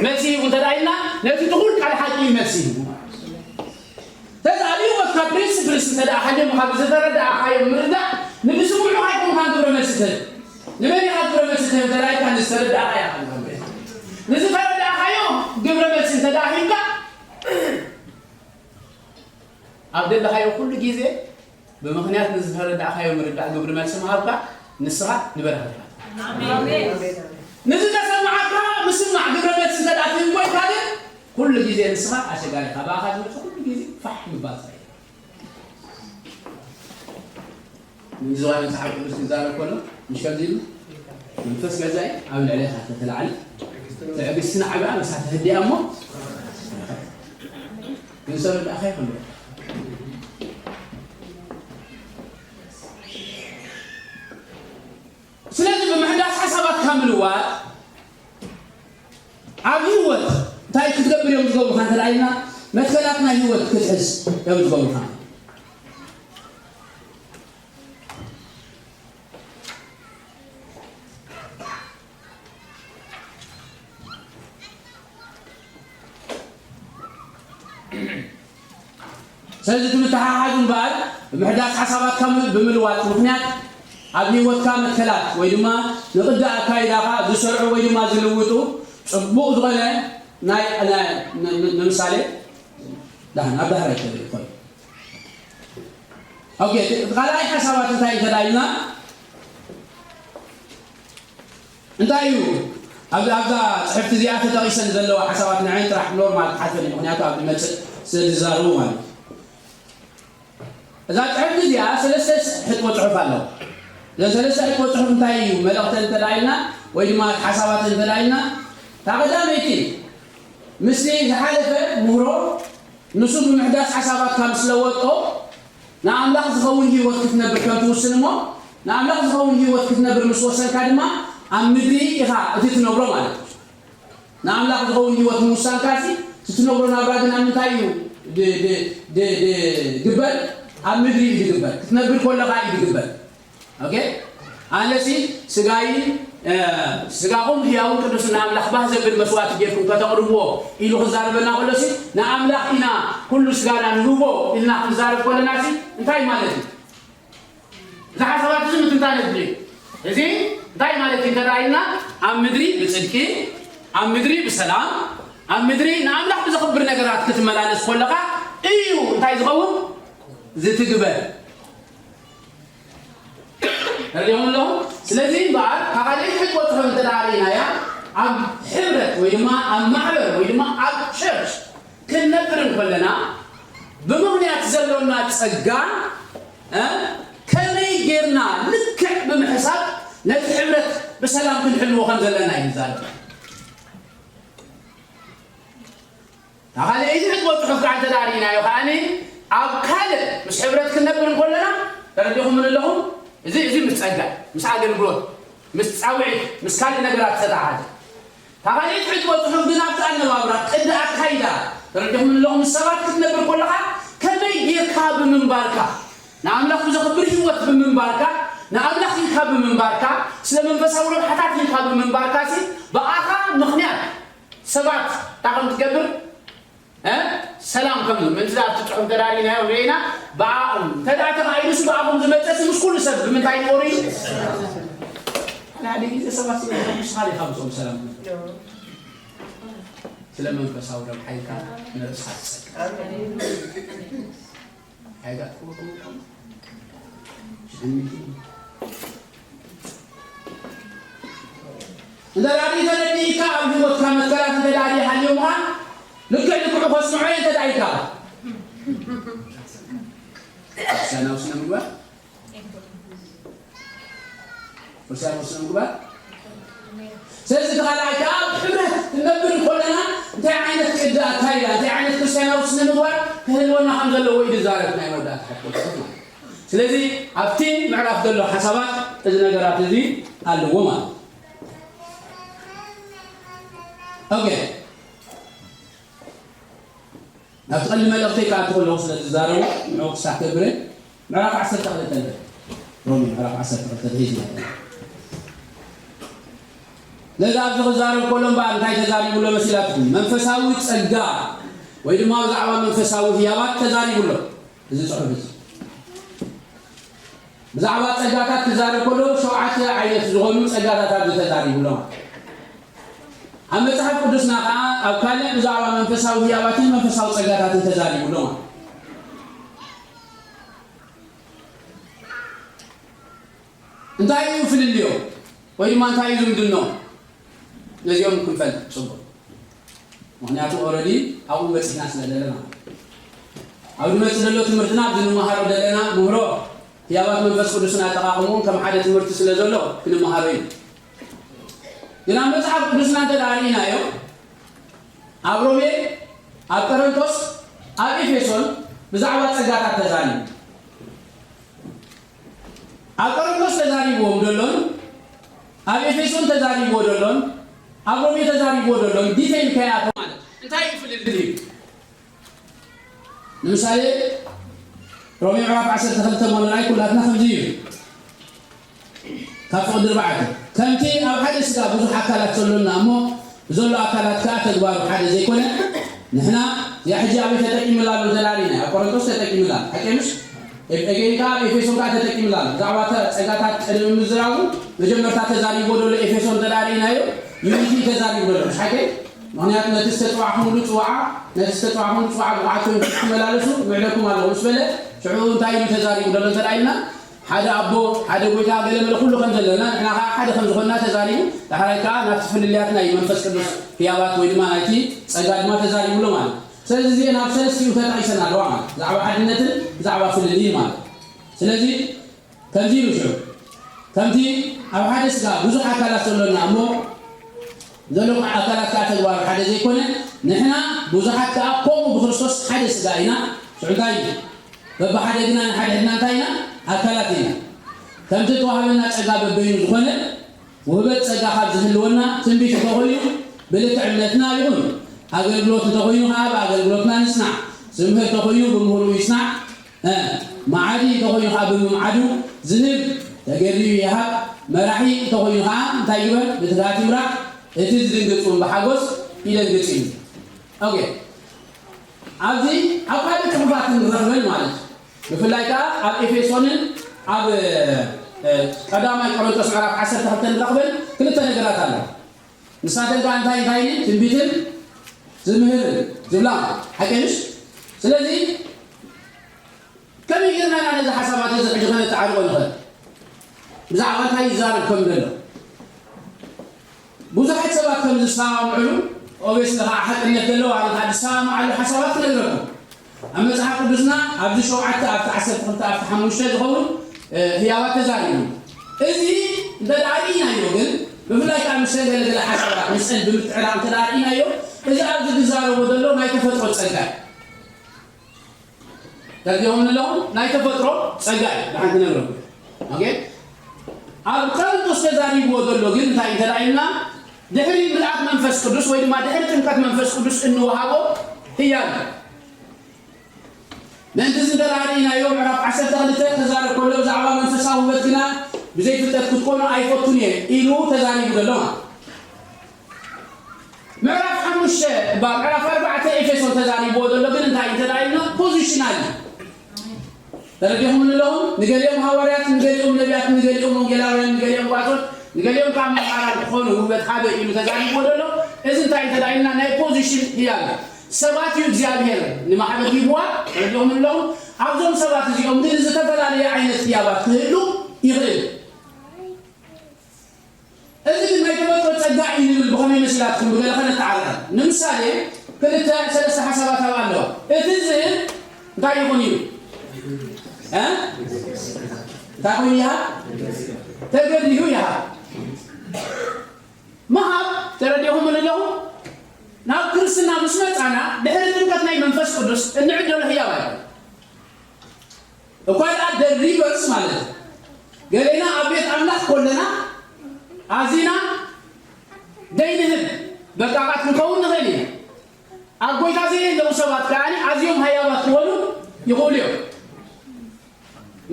መልሲ ሂቡ እንተ ደኣ ኢልና፣ ነቲ ትኹል ቃል ሓቂ እዩ መልሲ ሂቡ ማለት እዩ። ስለዚ ኣብ ህይወትካ ፕሪንስፕልስ እንተ ደኣ ሃልዮም ካብ ዝተረዳእካዮም ምርዳእ፣ ንዝስምዑኻ ኣይኮንካን ግብረ መልሲ ትህብ። ንመን ኢኻ ግብረ መልሲ ትህብ እንተ ደኣ ኢልካ፣ ንዝተረዳእካዮ ኢኻ ግብረ መልሲ። ንዝተረዳእካዮ ግብረ መልሲ እንተ ደኣ ሂብካ፣ ኣብ ደለኻዮ ኩሉ ግዜ ብምኽንያት ንዝተረዳእካዮ ምርዳእ ግብሪ መልሲ ምሃብካ ንስኻ ንበረኸት ኢኻ። ኣሜን። ንዝተሰማዓካ ምስማዕ ግብረ መልሲ እንተ ደኣ ትህብ ኮይንካ ግን ኩሉ ግዜ ንስኻ ኣሸጋሪ ኢኻ። ብኣኻ ዝመጽእ ኩሉ ግዜ ፋሕ ምባል ጥራይ ኢኻ። ንዝዋይ መጽሓፍ ቅዱስ ክዛረብ ከሎ፣ ምሽ ከምዚ ኢሉ፣ "መንፈስ ገዛኢ ኣብ ልዕሌኻ ተተላዕለ፣ ትዕግስቲ ንዓቢኣ፣ ንሳ ተህድኣ እሞ፣ ግን ሰብ ርዳእኻ ይኸልኦ." ስለዚ ብምሕዳስ ሓሳባትካ ምልዋጥ፣ እዮም ዝገብሩኻ እንተ ደኣ ኢልና፣ መትከላት ናይ ህይወት ክትሕዝ እዮም ዝገብሩኻ። ስለዚ እቲ ምትሓሓዝ እምበኣር ብምሕዳስ ሓሳባትካ ም-፣ ብምልዋጥ ምኽንያት ኣብ ህይወትካ መትከላት ወይ ድማ ንቕዲ ኣካይዳኻ ዝሰርዑ ወይ ድማ ዝልውጡ ጽቡቕ ዝኾነ ናይ፣ ናይ፣ ን-፣ ን-፣ ንምሳሌ ዳህን ኣብ ዳህራይ ክብል ይኾን። ኦኬ፣ እቲ ካልኣይ ሓሳባት እንታይ እዩ ተዳይልና? እንታይ እዩ? ኣብ-፣ ኣብዛ ጽሕፍቲ እዚኣ ተጠቒሰን ዘለዋ ሓሳባት ንዐን ጥራሕ ኖርማል ክሓልፈን እዩ። ምኽንያቱ ኣብ ዝመጽእ ስለ ዝዛረቡ ማለት እዩ። እዛ ጽሕፍቲ እዚኣ ሰለስተ ሕጥቦ ጽሑፍ ኣለዋ። እዘን ሰለስተ ሕጥቦ ጽሑፍ እንታይ እዩ መልእኽተን እንተ ደኣ ኢልና ወይ ድማ ሓሳባተን እንተ ደኣ ኢልና፣ እታ ቀዳመይቲ ምስቲ ዝሓለፈ ምህሮ ንሱ ብምሕዳስ ሓሳባትካ ምስ ለወጦ ንኣምላኽ ዝኸውን ህይወት ክትነብር ከም ትውስን እሞ ንኣምላኽ ዝኸውን ህይወት ክትነብር ምስ ወሰንካ ድማ ኣብ ምድሪ ኢኻ እቲ ትነብሮ ማለት እዩ። ንኣምላኽ ዝኸውን ህይወት ምውሳንካሲ እቲ ትነብሮ ናብራ ግን ኣብ ምንታይ እዩ ድ-፣ ድ-፣ ድ-፣ ድ-፣ ግበር? ኣብ ምድሪ እዩ ዝግበር። ክትነብር ከለኻ እዩ ዝግበር። ኦኬ? ኣነሲ ስጋይ፣ እ፣ ስጋኹም ህያውን ቅዱስን ንኣምላኽ ባህ ዘብል መስዋእቲ ጌርኩም ከተቕርብዎ ኢሉ ክዛረበና ከሎሲ ንኣምላኽ ኢና ኩሉ ስጋና ንህቦ ኢልና ክንዛረብ ከለናሲ እንታይ ማለት እዩ? እዚ ሓሳባት እዚ ምትንታን የድልዮ። እዚ እንታይ ማለት እዩ እንተ ደኣ ኢልና፣ ኣብ ምድሪ ብጽድቂ፣ ኣብ ምድሪ ብሰላም፣ ኣብ ምድሪ ንኣምላኽ ብዘኽብር ነገራት ክትመላለስ ከለኻ እዩ እንታይ ዝኸውን? ዝትግበር። ተረዲኹም ኣለኹም? ስለዚ እምበኣር፣ ካብ ካልኣይቲ ሕቶ ጽሑፍ እንተ ደኣ ርኢናያ፣ ኣብ ሕብረት ወይ ድማ ኣብ ማሕበር ወይ ድማ ኣብ ቸርች ክንነብር እንከለና፣ ብምኽንያት ዘሎና ጸጋ፣ እ፣ ከመይ ጌርና ልክዕ ብምሕሳብ ነቲ ሕብረት ብሰላም ክንሕልዎ ከም ዘለና እዩ ዝዛረብ። እታ ካልኣይቲ ሕጥቦ ጽሑፍ ከዓ እንተ ደኣ ርኢናዮ ከኣኒ፣ ኣብ ካልእ ምስ ሕብረት ክንነብር እንከለና፣ ተረዲኹምኒ ኣለኹም? እዚ፣ እዚ ምስ ጸጋ፣ ምስ ኣገልግሎት፣ ምስ ጻውዒት፣ ምስ ካልእ ነገራት ዝተተሓሓዘ። እታ ካልኣይቲ ሕጥቦ ጽሑፍ ግን ኣብቲ ኣነባብራ፣ ቅዲ ኣካይዳ፣ ተረዲኹምኒ ኣለኹም? ምስ ሰባት ክትነብር ከለኻ፣ ከመይ ጌርካ ብምንባርካ፣ ንኣምላኽ ብዘኽብር ህይወት ብምንባርካ፣ ንኣምላኽ ኢልካ ብምንባርካ፣ ስለ መንፈሳዊ ረብሓታት ኢልካ ብምንባርካሲ፣ ብኣኻ ምኽንያት ሰባት እንታይ ከም ትገብር፣ እ? ሰላም ከም ዝህብ፣ ምእንቲ ኣብቲ ጽሑፍ እንተ ደኣ ርኢናዮ፣ ርኢና፣ ብኣኹም፣ እንተ ደኣ ተኻኢሉሲ ብኣኹም ዝመጸሲ ምስ ኩሉ ሰብ ብምንታይ ይኖሩ እዩ? ሓደ ሓደ ግዜ ሰባት ስለ ንስኻ ዲኻ ምስኦም ሰላም ትነብር? ስለ መንፈሳዊ ረብሓ ኢልካ ንርእስኻ ትሰቅል። ኣይጋጥመኩም? እንተ ደኣ ተረዲእካ፣ ኣብ ህይወትካ መትከላት እንተ ደኣ ሃልዮምኻ፣ ልክዕ ልክዑ ከስምዖ እየ እንተ ደኣ ኢልካ፣ ክርስትያናዊ ስነ ምግባር፣ ክርስትያናዊ ስነ ምግባር። ስለዚ እቲ ካልኣይ ከኣ፣ ኣብ ሕብረት ክንነብር እንከለና፣ እንታይ ዓይነት ቅዲ ኣካይዳ፣ እንታይ ዓይነት ክርስትያናዊ ስነ ምግባር ክህልወና ከም ዘለዎ እዩ ዝዛረብ ናይ መወዳእታ ሕቶ ማለት እዩ። ስለዚ ኣብቲ ምዕራፍ ዘሎ ሓሳባት እዚ ነገራት እዚ ኣለዎ ማለት እዩ። ኦኬ። ናብቲ ቀንዲ መልእኽተይ ክኣቱ ከለኹ ስለ ዝዛረቡ ንዕኡ ክሳብ ከብረ ምዕራፍ ዓሰርተ ክልተ ንርኢ። ሮሜ ምዕራፍ ዓሰርተ ክልተ ንርኢ። ነዚ ኣብዚ ክዛረብ ከሎ እምበኣር እንታይ ተዛሪቡ ኣሎ መሲላትኩም? መንፈሳዊ ጸጋ ወይ ድማ ብዛዕባ መንፈሳዊ ህያባት ተዛሪቡ ኣሎ። እዚ ጽሑፍ እዚ ብዛዕባ ጸጋታት ክዛረብ ከሎ ሸውዓተ ዓይነት ዝኾኑ ጸጋታት ኣብዚ ተዛሪቡ ኣሎ። ኣብ መጽሓፍ ቅዱስና ከኣ ኣብ ካልእ ብዛዕባ መንፈሳዊ ህያባትን መንፈሳዊ ጸጋታትን ተዛሪቡ ኣሎ። እንታይ እዩ ፍልልዮ? ወይ ድማ እንታይ እዩ ዝምድኖ? ነዚኦም ክንፈልጥ ጽቡቕ። ምኽንያቱ ኦረዲ ኣብኡ በጺሕና ስለ ዘለና። ኣብ ዝመጽእ ዘሎ ትምህርትና ኣብዚ ንመሃሮ ዘለና ምህሮ ህያባት መንፈስ ቅዱስን ኣጠቓቕምኡን ከም ሓደ ትምህርቲ ስለ ዘሎ ክንመሃሮ እዩ። ግን ኣብ መጽሓፍ ቅዱስና እንተ ደኣ ርኢናዮ፣ ኣብ ሮሜ፣ ኣብ ቆሮንቶስ፣ ኣብ ኤፌሶን ብዛዕባ ጸጋታት ተዛሪቡ። ኣብ ቆሮንቶስ ተዛሪብዎም ደሎን፣ ኣብ ኤፌሶን ተዛሪብዎ ደሎን፣ ኣብ ሮሜ ተዛሪብዎ ደሎን፣ ዲቴይል ከይኣተው ማለት እዩ። እንታይ እዩ ፍልልይ? ንምሳሌ ሮሜ ምዕራፍ ዓሰርተ ክልተ እሞ ንርኣይ ኩላትና ከምዚ እዩ። ካብ ፍቕዲ ኣርባዕተ፣ ከምቲ ኣብ ሓደ ስጋ ብዙሕ ኣካላት ዘሎና እሞ ብዘሎ ኣካላት ከኣ ተግባሩ ሓደ ዘይኮነ፣ ንሕና እዚኣ ሕጂ ኣበይ ተጠቂምላ ኣሎ እንተ ደኣ ርኢና፣ ኣብ ቆሮንቶስ ተጠቂምላ፣ ሓቂ ምሽ? ኤፍ-፣ ኤጌን ከኣ ኣብ ኤፌሶን ከኣ ተጠቂምላ ኣሎ። ብዛዕባ ተ-፣ ጸጋታት ቅድሚ ምዝራቡ መጀመርታ ተዛሪብዎ ዘሎ ኤፌሶን እንተ ደኣ ርኢናዮ፣ ዩኒቲ ተዛሪቡ ዘሎ፣ ምሽ ሓቂ? ምኽንያቱ ነቲ ዝተጸዋዕኹምሉ ጽዋዓ፣ ነቲ ዝተጸዋዕኹምሉ ጽዋዓ ብቕዓት ኮይንኩም ክትመላለሱ ምዕደኩም ኣለኹ ምስ በለ፣ ሽዑ እንታይ ኢሉ ተዛሪቡ ዘሎ እንተ ደኣ ኢልና፣ ሓደ ኣቦ፣ ሓደ ጎይታ፣ ገለ መለ ኩሉ ከም ዘለና፣ ንሕና ከኣ ሓደ ከም ዝኾንና ተዛሪቡ፣ ዳሕራይ ከኣ ናብቲ ፍልልያትና እዩ መንፈስ ቅዱስ ህያባት ወይ ድማ ናይቲ ጸጋ ድማ ተዛሪቡ ኣሎ ማለት እዩ። ስለዚ እዚኤን ኣብ ሰለስቲኡ ተጣይሰን ኣለዋ ማለት እዩ። ብዛዕባ ሓድነትን ብዛዕባ ፍልልይን ማለት እዩ። ስለዚ ከምዚ ኢሉ ሽዑ፣ ከምቲ ኣብ ሓደ ስጋ ብዙሕ ኣካላት ዘሎና እሞ ዘሎ ኣካላት ከኣ ተግባሩ ሓደ ዘይኮነ፣ ንሕና ብዙሓት ከኣ ከምኡ ብክርስቶስ ሓደ ስጋ ኢና። ሽዑ እንታይ እዩ? በብሓደ ግና ንሓድሕድና እንታይ ኢና? ኣካላት ኢና። ከምቲ እተዋህበና ጸጋ በበይኑ ዝኾነ፣ ውህበት ጸጋ ካብ ዝህልወና፣ ትንቢት እንተኾይኑ ብልክዕ እምነትና ይኹን፣ ኣገልግሎት እንተኾይኑ ከኣ ብኣገልግሎትና ንጽናዕ፣ ዝምህር እንተኾይኑ ብምህሩ ይጽናዕ፣ እ፣ መዓዲ እንተኾይኑ ከኣ ብምምዓዱ፣ ዝህብ ተገድዩ ይሃብ፣ መራሒ እንተኾይኑ ከኣ እንታይ ይግበር? ብትግሃት ይምራሕ፣ እቲ ዝድንግጽ እውን ብሓጎስ ይደንግጽ እዩ። ኦኬ። ኣብዚ ኣብ ካልእ ጽሑፋት ንረኽበን ማለት እዩ። ብፍላይ ከኣ ኣብ ኤፌሶንን ኣብ፣ እ፣ ቀዳማይ ቆሮንቶስ ምዕራፍ ዓሰርተ ክልተ ንረኽበን ክልተ ነገራት ኣለዋ። ንሳተን ከኣ እንታይ እንታይ ኢለን? ትንቢትን ዝምህርን ዝብላ ሓቂ ምሽ? ስለዚ ከመይ ጌርና ኢና ነዚ ሓሳባት እዚ ሕጂ ከነተዓርቆ ንኽእል? ብዛዕባ እንታይ ይዛረብ ከም ዘሎ ብዙሓት ሰባት ከም ዝሰማምዕሉ፣ ኦቤስ ንኸዓ ሓቅነት ዘለዎ ኣነ ከኣ ዝሰማምዓሉ ሓሳባት ክነግረኩም። ኣብ መጽሓፍ ቅዱስና ኣብዚ ሸውዓተ ኣብቲ ዓሰርተ ክልተ ኣብቲ ሓሙሽተ ዝኸውን፣ እ፣ ህያባት ተዛሪቡ። እዚ እንተ ደኣ ርኢናዮ ግን፣ ብፍላይ ከኣ ምስ ገለ ገለ ሓሳባት ምስአን ብምትዕራቕ እንተ ደኣ ርኢናዮ፣ እዚ ኣብዚ ዝዛረቦ ዘሎ ናይ ተፈጥሮ ጸጋ እዩ። ተረዲኦምኒ ኣለኹም? ናይ ተፈጥሮ ጸጋ እዩ። ደሓን ክነግረኩም። ኦኬ? ኣብ ቆሮንቶስ ተዛሪብዎ ዘሎ ግን እንታይ እንተ ደኣ ኢልና፣ ድሕሪ ምልኣት መንፈስ ቅዱስ ወይ ድማ ድሕሪ ጥምቀት መንፈስ ቅዱስ እንወሃቦ ህያብ እዩ። ምእንቲ እዚ እንተ ደኣ ርኢናዮ፣ ምዕራፍ ዓሰርተ ክልተ ክዛረብ ከሎ፣ ብዛዕባ መንፈሳዊ ውህበት ግና ብዘይፍልጠት ክትኮኑ ኣይፈቱን እየ ኢሉ ተዛሪቡ ዘሎ ማለት እዩ። ምዕራፍ ሓሙሽተ እባ ምዕራፍ ኣርባዕተ ኤፌሶን ተዛሪብዎ ዘሎ ግን እንታይ እንተ ደኣ ኢልና ፖዚሽናል እዩ። ተረዲኹምኒ ኣለኹም? ንገሊኦም ሃዋርያት፣ ንገሊኦም ነቢያት፣ ንገሊኦም ወንጌላውያን፣ ንገሊኦም ጓሶት፣ ንገሊኦም ከዓ መምሃራን ክኾኑ ውህበት ሃበ ኢሉ ተዛሪብዎ ዘሎ። እዚ እንታይ እንተ ደኣ ኢልና ናይ ፖዚሽን ህያብ እዩ። ሰባት እዩ እግዚኣብሔር ንማሕበር ሂብዋ። ተረዲኹምኒ ኣለኹም? ኣብዞም ሰባት እዚኦም ግን ዝተፈላለየ ዓይነት ህያባት ክህሉ ይኽእል። እዚ ግን ናይ ተፈጥሮ ጸጋ እዩ ንብል ብኸመይ መሲላትኩም ብገለ ኸነተዓርቕ። ንምሳሌ ክልተ ሰለስተ ሓሳባት ኣብ ኣለዋ። እቲ ዝህብ እንታይ ይኹን እዩ? እ? እንታይ ኮይኑ ይሃብ? ተገዲሁ ይሃብ። ምሃብ ተረዲኹም ኣለኹም? ናብ ክርስትና ምስ መጻና ድሕሪ ጥምቀት ናይ መንፈስ ቅዱስ እንዕደሎ ህያብ ኣይኮነን። እኳ ደኣ the reverse ማለት እዩ። ገሌና ኣብ ቤት ኣምላኽ ኮለና ኣዚና ደይንህብ በቃቓት ክንከውን ንኽእል ኢና። ኣብ ጎይታ ዘየለዉ ሰባት ከኣ ኣዝዮም ሃያባት ክኾኑ ይኽእሉ እዮም።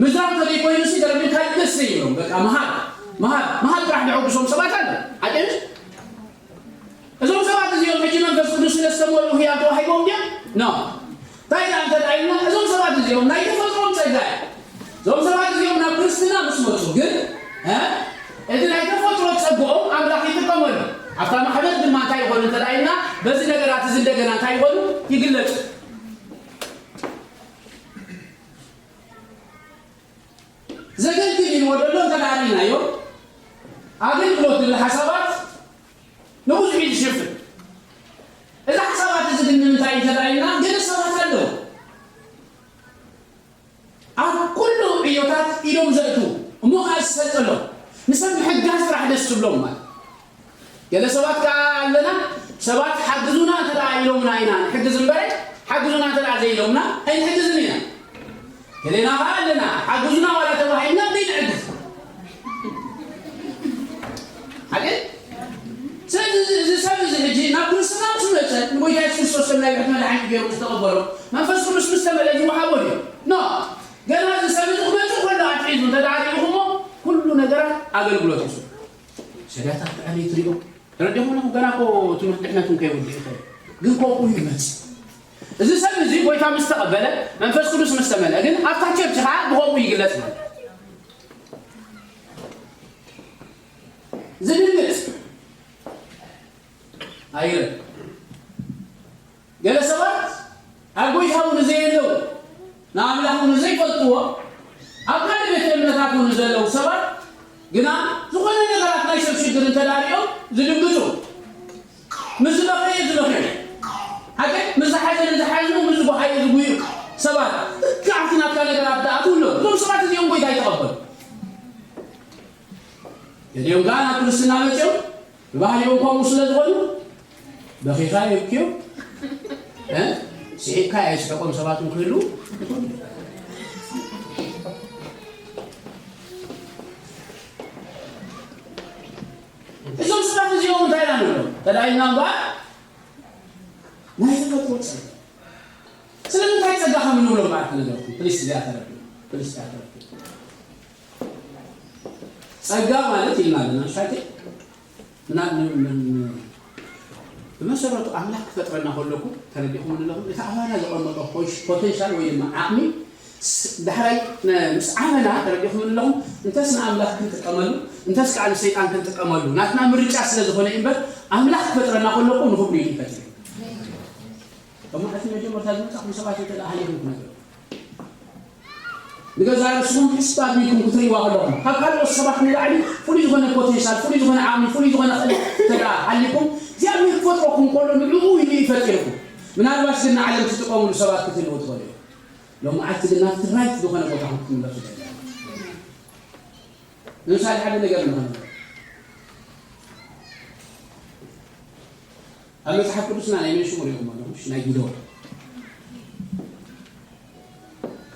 ምዝራብ እንተዘይኮይኑሲ ተረዲእካ ደስ ዘይብሎም በቃ ምሃብ ምሃብ ምሃብ ጥራሕ ዘሐጉሶም ሰባት ኣለዉ። ሓቂ እዩ። እዞም ሰባት እዚኦም ሕጂ መንፈስ ቅዱስ ስለ ዝተመልኡ ህያብ ተዋሂቦም ድዮም? ኖ። እንታይ ደኣ እንተ ደኣ ኢልና፣ እዞም ሰባት እዚኦም ናይ ተፈጥሮም ጸጋ እዩ። እዞም ሰባት እዚኦም ናብ ክርስትና ምስ መጹ ግን፣ እ፣ እቲ ናይ ተፈጥሮ ጸግኦም ኣምላኽ ይጥቀመሉ። ኣብታ ማሕበር ድማ እንታይ ይኾኑ እንተ ደኣ ኢልና፣ በዚ ነገራት እዚ እንደገና እንታይ ይኾኑ? ይግለጹ። ዘገልግል ኢልዎ ዘሎ እንተ ደኣ ርኢናዮ፣ ኣገልግሎት ዝብል ሓሳባት ንብዙሕ እዩ ዝሽፍን። እዚ ሓሳባት እዚ ግን ንምንታይ እዩ እንተ ደኣ ኢልና፣ ገለ ሰባት ኣለዉ ኣብ ኩሉ ዕዮታት ኢዶም ዘእትዉ፣ እሞ ኸኣ ዝሰልጠሎም፣ ንሰብ ምሕጋዝ ጥራሕ ደስ ዝብሎም ማለት። ገለ ሰባት ከኣ ኣለና፣ ሰባት ሓግዙና እንተ ደኣ ኢሎምና ኢና ንሕግዝ እምበር፣ ሓግዙና እንተ ደኣ ዘይኢሎምና ኣይንሕግዝን ኢና። ገሌና ኸኣ ኣለና፣ ሓግዙና ዋላ ተባሂልና ዘይንሕግዝ። ሓቂ? ስለዚ እዚ፣ እዚ ሰብ እዚ ሕጂ ናብ ክርስትና ምስ መጸ፣ ንጎይታ የሱስ ክርስቶስ ከም ናይ ብሕቲ መድሓኒት ገይሩ ምስ ተቐበሎ፣ መንፈስ ቅዱስ ምስ ተመልአ ዝወሃቦ ድዩ? ኖ። ገና እዚ ሰብ እዚ ክመጽእ ከሎ ኣትሒዙ እንተ ደኣ ርኢኹሞ፣ ኩሉ ነገራት ኣገልግሎት እዩ። ሰዳታት ብዕሊ ትሪኦ። ተረዲኹም ኣለኹም? ገና እኮ ትምህርቲ ድሕነት እውን ከይወድእ ይኽእል። ግን ከምኡ ይመጽእ። እዚ ሰብ እዚ ጎይታ ምስ ተቐበለ፣ መንፈስ ቅዱስ ምስ ተመልአ፣ ግን ኣብታ ቸርች ኸዓ ብኸምኡ ይግለጽ ማለት እዩ። ዝድንግጽ ኣይረን። ገለ ሰባት ኣብ ጎይታ እውን ዘየለዉ፣ ንኣምላኽ እውን ዘይፈልጥዎ፣ ኣብ ካልእ ቤተ እምነታት እውን ዘለዉ ሰባት ግና ዝኾነ ነገራት ናይ ሰብ ሽግር እንተ ደኣ ሪኦም ዝድንግጹ፣ ምስ ዝበኸየ ዝበኸዩ፣ ሓቂ ምስ ዝሓዘነ ዝሓዝኑ፣ ምስ ዝጓሃየ ዝጉዩ ሰባት፣ ልክዕ ኣብቲ ናትካ ነገራት ደኣ ትውለዱ። እዞም ሰባት እዚኦም ጎይታ ይተቐበሉ። ገሊኦም ከኣ ናብ ክርስትና መጺኦም፣ ብባህሪኦም ከምኡ ስለ ዝኾኑ፣ በኺኻ የብክዮም። እ? ስሒቕካ የስሕቖም ሰባት እንክህሉ፣ እዞም ሰባት እዚኦም እንታይ ኢና ንብሎም? ተዳኢልና እምበኣር፣ ናይ ተፈጥሮ ጸጋ። ስለምንታይ ጸጋ ከም እንብሎም መዓልቲ ነገርኩም፣ ፕሊስ፣ እዚኣ ተረዱ። ፕሊስ፣ እዚኣ ተረዱ። ጸጋ ማለት ኢልና ኣለና፣ ምሽ ሓቂ? ምና-፣ ን-፣ ን-፣ ን-፣ ብመሰረቱ ኣምላኽ ክፈጥረና ከለኩ፣ ተረዲኹም ኣለኹም፣ እቲ ኣባና ዘቐመጦ ፖሽ-፣ ፖቴንሻል ወይ ድማ ዓቕሚ ስ-፣ ዳሕራይ ነ-፣ ምስ ዓበና፣ ተረዲኹም ኣለኹም፣ እንተስ ንኣምላኽ ክንጥቀመሉ፣ እንተስ ከዓ ንሰይጣን ክንጥቀመሉ፣ ናትና ምርጫ ስለ ዝኾነ እዩ እምበር፣ ኣምላኽ ክፈጥረና ከለኩ ንኽብሉ እዩ ይፈጥር። እሞ እቲ መጀመርታ ዝመጻኹም ሰባት እንተ ደኣ ሃሊኹም ክነግረኩም። ንገዛ ርእስኹም ሕስብ ኣቢልኩም ክትርእይዋ ከለኹም፣ ካብ ካልኦት ሰባት ንላዕሊ ፍሉይ ዝኾነ ፖቴንሻል፣ ፍሉይ ዝኾነ ዓቕሚ፣ ፍሉይ ዝኾነ ክእለት እንተ ደኣ ሃሊኩም፣ እግዚኣብሔር ክፈጥረኩም ከሎ ንዕኡ ኢሉ እዩ ፈጢርኩም። ምናልባሽ ግን ንዓለም ትጥቀምሉ ሰባት ክትህልዉ ትኽእሉ እዮም። ሎሚ መዓልቲ ግን ናብቲ ራይት ዝኾነ ቦታኹም ክትምለሱ ትኽእሉ። ንምሳሌ ሓደ ነገር ንኸንብል። ኣብ መጽሓፍ ቅዱስና ናይ መን ሽሙ ሪኢኹም ኣለኹም? ናይ ጊደዎን።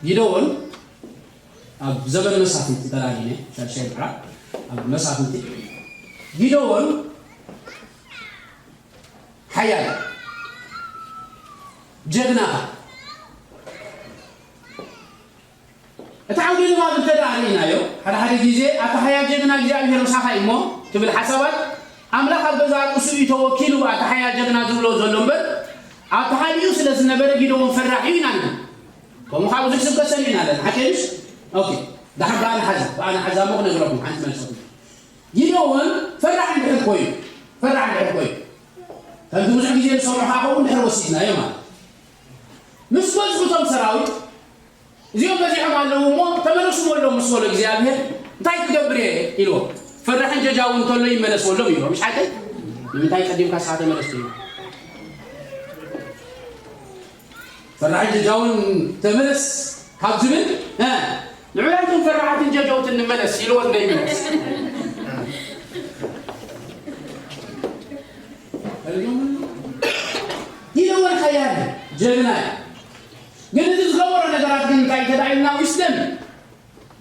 ጊደዎን ኣብ ዘበን መሳፍንቲ ተላዒለ፣ ሻድሻይ ምዕራፍ ኣብ መሳፍንቲ። ጊደዎን ሓያል ጀግና፣ እቲ ዓውደ ንባብ እንተ ደኣ ርኢናዮ፣ ሓደ ሓደ ግዜ፣ "ኣታ ሓያል ጀግና፣ እግዚኣብሄር ምሳኻ እዩ እሞ" ትብል ሓሳባት፣ ኣምላኽ ኣብ ገዛእ ርእሱ እዩ ተወኪሉ፣ ኣታ ሓያል ጀግና ዝብሎ ዘሎ እምበር፣ ኣብቲ ሓዲኡ ስለ ዝነበረ ጊደዎን ፈራሕ እዩ ኢና ንብል። ከምኡ ከኣ ብዙሕ ስብከት ሰሚዕና ኣለና። ሓቂ ድዩስ? ኦኬ። ደሓር ብኣና ሓዛ፣ ብኣና ሓዛ እሞ ክነግረኩም ሓንቲ መልሲ። ጊደዎን ፈራሕ እንድሕር ኮይኑ፣ ፈራሕ እንድሕር ኮይኑ፣ ከምቲ ብዙሕ ግዜ ንሰምዖ ከኣ ከምኡ እንድሕር ወሲድናዮ ማለት። ምስ በዝሑ እቶም ሰራዊት፣ እዚኦም በዚሖም ኣለዉ እሞ ተመለሱ በሎም ምስ በሎ እግዚኣብሄር፣ እንታይ ክገብር እየ ኢልዎ። ፈራሕን ጀጃውን እንተሎ ይመለስ በሎም ኢልዎ። ምሽ ሓቂ? ንምንታይ ቀዲምካ ንስኻ ተመለስ ትብሎ? ፈራሕን ጀጃውን ተመለስ ካብ ዝብል፣ እ፣ ንዑ ናይቶም ፈራሓትን ጀጀውትን ንመለስ ኢልዎ እንደ ይመለስ። ጊደዎን ሓያል ጀግና እዩ። ግን እቲ ዝገበሮ ነገራት ግን እንታይ እንተ ደኣ ኢልና ዊስደም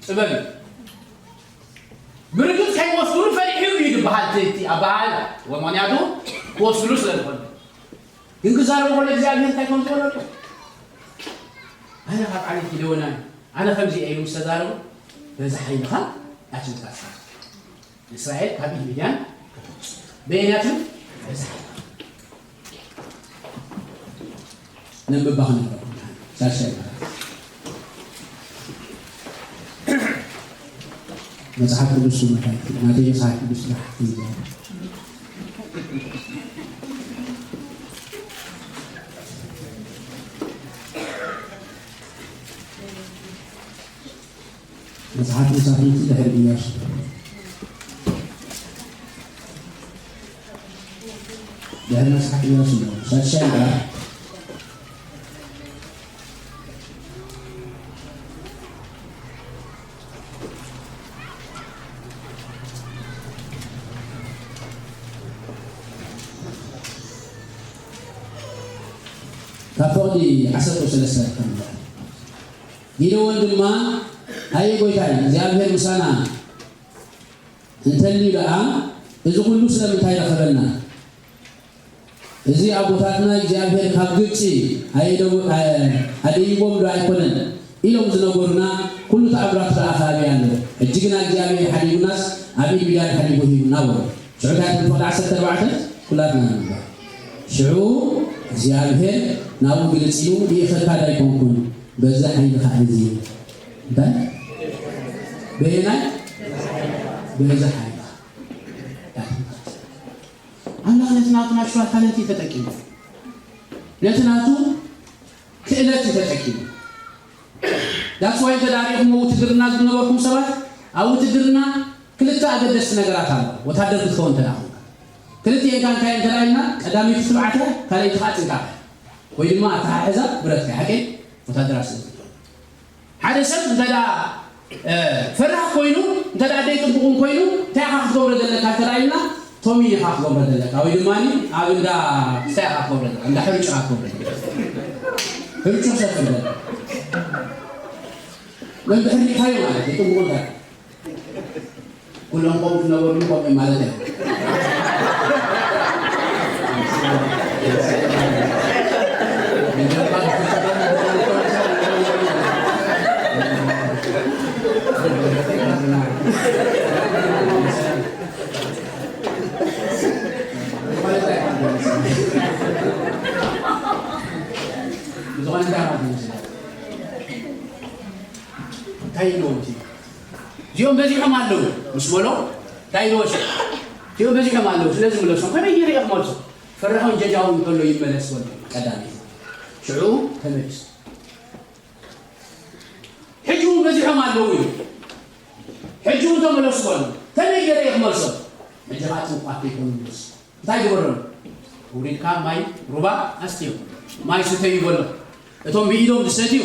ጥበብ እዩ። ብርግጽ ከይወስዱሉ ፈሪሑ እዩ ዝበሃል እቲ፣ እቲ ኣበሃህላ። ምኽንያቱ ክወስዱሉ ስለ ዝኾነ። ግን ክዛረቡ ከሎ እግዚኣብሔር እንታይ ከም ዝበሎ ሪኦ? ኣነ ካብ ዓሌት ጊደዎን እየ፣ ኣነ ከምዚ እየ ኢሉ ምስ ተዛረቡ፣ በዚ ሓይልኻ ኣትምጻእካ። እስራኤል ካብ ኢድ ሚድያን ከተውጽእ። በየናይ ኣትም? በዚ ሓይልኻ። ነንብባ ክነግረኩም። ሳልሳይ ምዕራፍ። መጽሓፍ ቅዱስ መታይት ናተይ መጽሓፍ ቅዱስ ጥራሕ እዩ። መጽሓፍ መሳፍንቲ ድሕሪ ኢያሱ። ድሕሪ መጽሓፍ ኢያሱ ነው። ሳልሳይ ምዕራፍ። ካብ ፍቕዲ ዓሰርተ ሰለስተ ከም ጊደዎን ድማ፣ "ኣየ ጐይታይ፣ እግዚኣብሄር ምሳና እንተልዩ ደኣ፣ እዚ ኹሉ ስለምንታይ ረኸበና? እዚ ኣቦታትና እግዚኣብሔር ካብ ግብፂ ኣየደው-፣ ኣየ-፣ ኣደይቦም ዶ ኣይኮነን ኢሎም ዝነገሩና ኩሉ ተኣምራት ደኣ ካበይ ኣሎ? ሕጂ ግና እግዚኣብሔር ሓዲጉናስ ኣብ ኢድ ሚድያን ሓዲጉ ሂቡና በሉ። ሽዑ እንታይ ትብል ፍቕዲ ዓሰርተ ኣርባዕተ? ኩላትና ነንብባ። ሽዑ እግዚኣብሔር ናብኡ ግልጽ ኢሉ፣ ልኢኸካ ዶ ኣይኮንኩን? በዚ ሓይልኻ እዚ። እንታይ? በየናይ? በዚ ሓይልኻ። ኣምላኽ ነቲ ናቱ ናቹራል ታለንት እዩ ተጠቂሙ። ነቲ ናቱ ክእለት እዩ ተጠቂሙ። That's why እንተ ደኣ ርኢኹም ውትድርና ዝነበርኩም ሰባት፣ ኣብ ውትድርና ክልተ ኣገደስቲ ነገራት ኣለዋ፣ ወታደር ክትከውን እንተ ደኣ ኾንካ። ክልቲኤን ከ እንታይ እየን እንተ ደኣ ኢልና፣ ቀዳመይቲ ትብዓት እያ፣ ካልኣይቲ ከኣ ጥንቃቐ። ወይ ድማ ኣተሓሕዛ ብረትካ፣ ሓቀይ? ወታደራት ስለ ዝኾንካ። ሓደ ሰብ እንተ ደኣ፣ እ፣ ፈራህ ኮይኑ፣ እንተ ደኣ ደይ ጥንቁቕን ኮይኑ፣ እንታይ ኢኻ ክትገብሮ ዘለካ እንተ ደኣ ኢልና፣ ቶሚ ኢኻ ክትገብሮ ዘለካ። ወይ ድማ ኣብ እንዳ ክስታይ ኢኻ ክትገብሮ ዘለካ፣ እንዳ ሕርጭ ኢኻ ክትገብሮ ዘለካ። ሕርጭ ሰፍር ዘለካ። መን ድሕሪካዮ ማለት እዩ፣ ጥንቁቕ እንታይ? ኩሎም ከምኡ ዝነበሩ ከምኡ ማለት እዩ። ዝኾነ እንታይ ማለት እዩ? እንታይ ኢልዎም እቲ? እዚኦም በዚሖም ኣለዉ ምስ በሎ፣ እንታይ ኢልዎ ሽዑ? እዚኦም በዚሖም ኣለዉ፣ ስለዚ ምለሶም። ከመይ ገይረ እየ ክመልሶ? ፈራሑን ጀጃውን እንከሎ ይመለስ በሎ ቀዳመይቲ። ሽዑ ተመሊሱ። ሕጂ እውን በዚሖም ኣለዉ እዩ። ሕጂ እውን ተመለሱ በሎ። ከመይ ገይረ እየ ክመልሶም? ሕጂ ኸዓ ጥንቋት ከይኮኑ ይመልሱ። እንታይ ግበረሉ? ውሪድካ ማይ ሩባ ኣስትዮም። ማይ ስተዩ በሎ። እቶም ብኢዶም ዝሰትዩ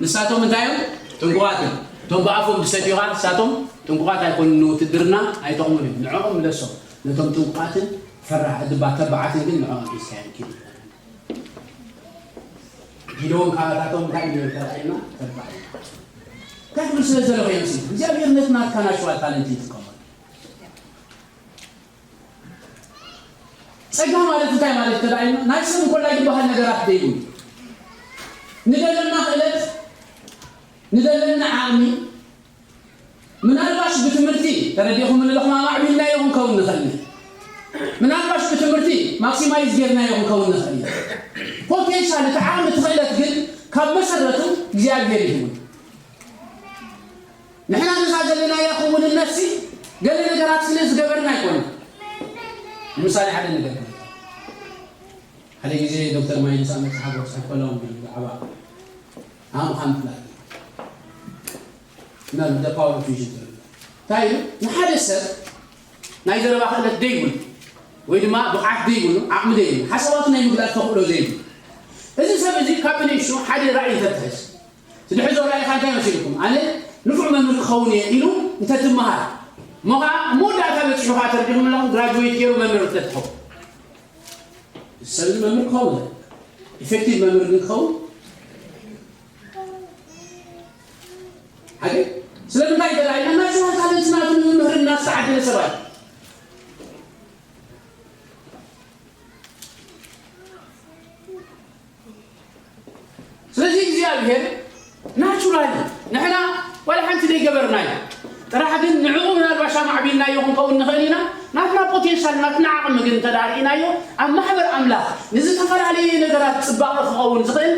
ንሳቶም እንታይ እዮም? ጥንቁቓት እዮም። እቶም ብኣፎም ዝሰትዩ ኸዓ ንሳቶም ጥንቁቓት ኣይኮኑን፣ ንውትድርና ኣይጠቕሙን እዮም። ንዕኦም ምለሶም። ነቶም ጥንቁቓትን ፈራሕ ድባ ተባዓትን ግን ንዕኦም ሒዝካዮም ኪድ። ጊደዎን ካባታቶም እንታይ እዮም ተባዕና? ተባዕና። እንታይ ክብል ስለ ዝደለኹ እዮም? እግዚኣብሔር ነቲ ናትካ ናቹራል ታለንት ይጥቀመሉ። ጸጋ ማለት እንታይ ማለት እንተ ደኣ ኢልና፣ ናይ ሰብ እንኮላይ ዝበሃል ነገራት ደይብሉ። ንደለና ክእለት፣ ንደለና ዓቕሚ፣ ምናልባሽ ብትምህርቲ፣ ተረዲእኹም ኣለኹም፣ ኣማዕቢልናዮ ክንከውን ንኽእል ኢና። ምናልባሽ ብትምህርቲ ማክሲማይዝ ጌርናዮ ክንከውን ንኽእል ኢና። ፖቴንሻል፣ እቲ ዓቕሚ፣ እቲ ክእለት ግን ካብ መሰረቱ እግዚኣብሔር ይህቡ። ንሕና ነዛ ዘለናያ ክውንነትሲ ገለ ነገራት ስለ ዝገበርና ኣይኮነን። ንምሳሌ ሓደ ነገር፣ ሓደ ግዜ ዶክተር ማይልስ ኣብ መጽሓፍ ወጽሐ ከለዉ ብዛዕባ ዓቕምኻ ምፍላጥ እና the power of vision ትብል። እንታይ እዩ? ንሓደ ሰብ ናይ ዘረባ ክእለት ደይብሉ ወይ ድማ ብቕዓት ደይብሉ፣ ዓቕሚ ደይብሉ፣ ሓሳባቱ ናይ ምግላጽ ተኽእሎ ዘይብሉ፣ እዚ ሰብ እዚ ካብ ብንእሽቱ ሓደ ራእይ እንተትሕዝ፣ ትድሕዞ ራእይኻ እንታይ መሲልኩም? ኣነ ንፉዕ መምህር ክኸውን እየ ኢሉ እንተትመሃር፣ እሞ ኸዓ ኣብ መወዳእታ በጺሑ ኸዓ ተረዲኹም ኣለኹም፣ ግራጅዌት ገይሩ መምህር እንተትኸውን። ሰብ መምህር ክኸውን፣ ኢፌክቲቭ መምህር ግን ክኸውን ሓቂ። ስለምንታይ እንተ ደኣ ኢልና፣ ናቹራል ታለንት ናቱ ንምህርና ዝተዓደለ ሰብ ኣዩ። ስለዚ እግዚኣብሔር ናቹራሊ ንሕና ዋላ ሓንቲ ዘይገበርናዮ ጥራሕ ግን ንዕኡ ምናልባሽ ኣማዕቢልናዮ ክንከውን ንኽእል ኢና። ናትና ፖቴንሻል፣ ናትና ዓቕሚ ግን እንተ ደኣ ርኢናዮ፣ ኣብ ማሕበር ኣምላኽ ንዝተፈላለየ ነገራት ጽባቐ ክኸውን ዝኽእል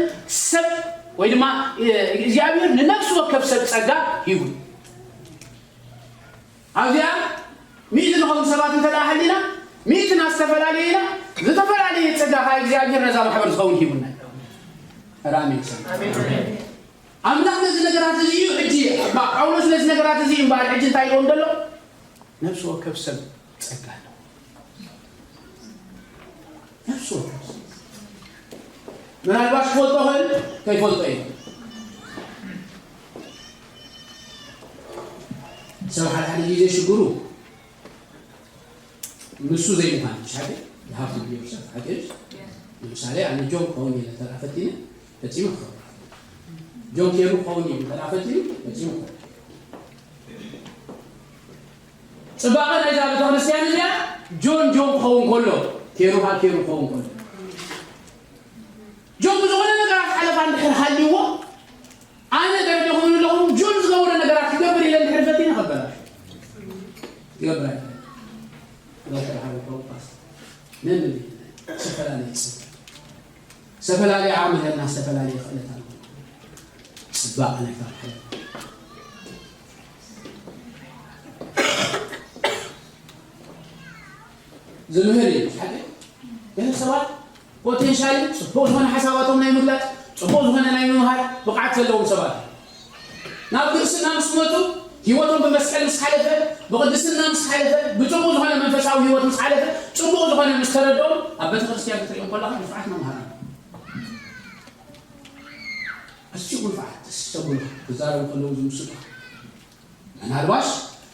ሰብ ወይ ድማ፣ እ፣ እግዚኣብሔር ንነፍሲ ወከፍ ሰብ ጸጋ ሂቡ። ኣብዚኣ ሚእቲ ንኸውን ሰባት እንተ ደኣ ሃሊና፣ ሚእትና ዝተፈላለየ ኢና፣ ዝተፈላለየ ጸጋ ከኣ እግዚኣብሔር ነዛ ማሕበር ዝኸውን ሂቡና እዩ። ኧረ ኣሜን ሰማዕ። ኣምላኽ ነዚ ነገራት እዚ እዩ ሕጂ፣ እባ ጳውሎስ ነዚ ነገራት እዚ እዩ እምበኣር ሕጂ እንታይ ኢልዎም ዘሎ? ነፍሲ ወከፍ ሰብ ጸጋ ኣለዎ። ነፍሲ ወከፍ ሰብ። ምናልባት ክፈልጦ ኽእል፣ ከይፈልጦ እዩ። ሰብ ሓደ ሓደ ግዜ ሽግሩ ንሱ ዘይምዃን እዩ። ሓደ፣ you have to be yourself። ሓቂ እዩ። ንምሳሌ፣ ኣነ ጆን ክኸውን እየ ተራ ፈቲነ፣ ፈጺመ ክኸውን። ጆን ኬሩ ክኸውን እየ ተራ ፈቲነ፣ ፈጺመ ክኸውን። ጽባቐ ናይዛ ቤተክርስትያን እዚኣ፣ ጆን ጆን ክኸውን ከሎ፣ ኬሩ ኸዓ ኬሩ ክኸውን ከሎ። ጆብ ዝኾነ ነገራት ሓለፋ እንድሕር ሃልይዎ፣ ኣነ ደረጃኹም ዘለኹም ጆብ ዝገበረ ነገራት ክገብር ኢለ እንድሕር ፈቲነ ከበላሽ ይገብር ኣይፈልጥ። ዶክተር ሓወ ጳውሎስ ነንብል ዝተፈላለየ ጽ-፣ ዝተፈላለየ ዓቕሚ ዘለና ዝተፈላለየ ክእለት ኣለና። ጽባቐ ናይታ ሓለፋ ዝምህር እዩ። ሓቂ ገለ ሰባት ፖቴንሻል ጽቡቕ ዝኾነ ሓሳባቶም ናይ ምግላጽ፣ ጽቡቕ ዝኾነ ናይ ምምሃር ብቕዓት ዘለዎም ሰባት ናብ ክርስትና ምስ መጹ፣ ህይወቶም ብመስቀል ምስ ሓለፈ፣ ብቕድስና ምስ ሓለፈ፣ ብጽቡቕ ዝኾነ መንፈሳዊ ህይወት ምስ ሓለፈ፣ ጽቡቕ ዝኾነ ምስ ተረድኦም፣ ኣብ ቤተ ክርስቲያን ክትሪኦም ከለኻ ንፉዓት መምሃራን። ኣዝዩ ንፉዓት ደስ ዘብሉ ክዛረቡ ከለዉ ዝምስጡኻ። ምናልባሽ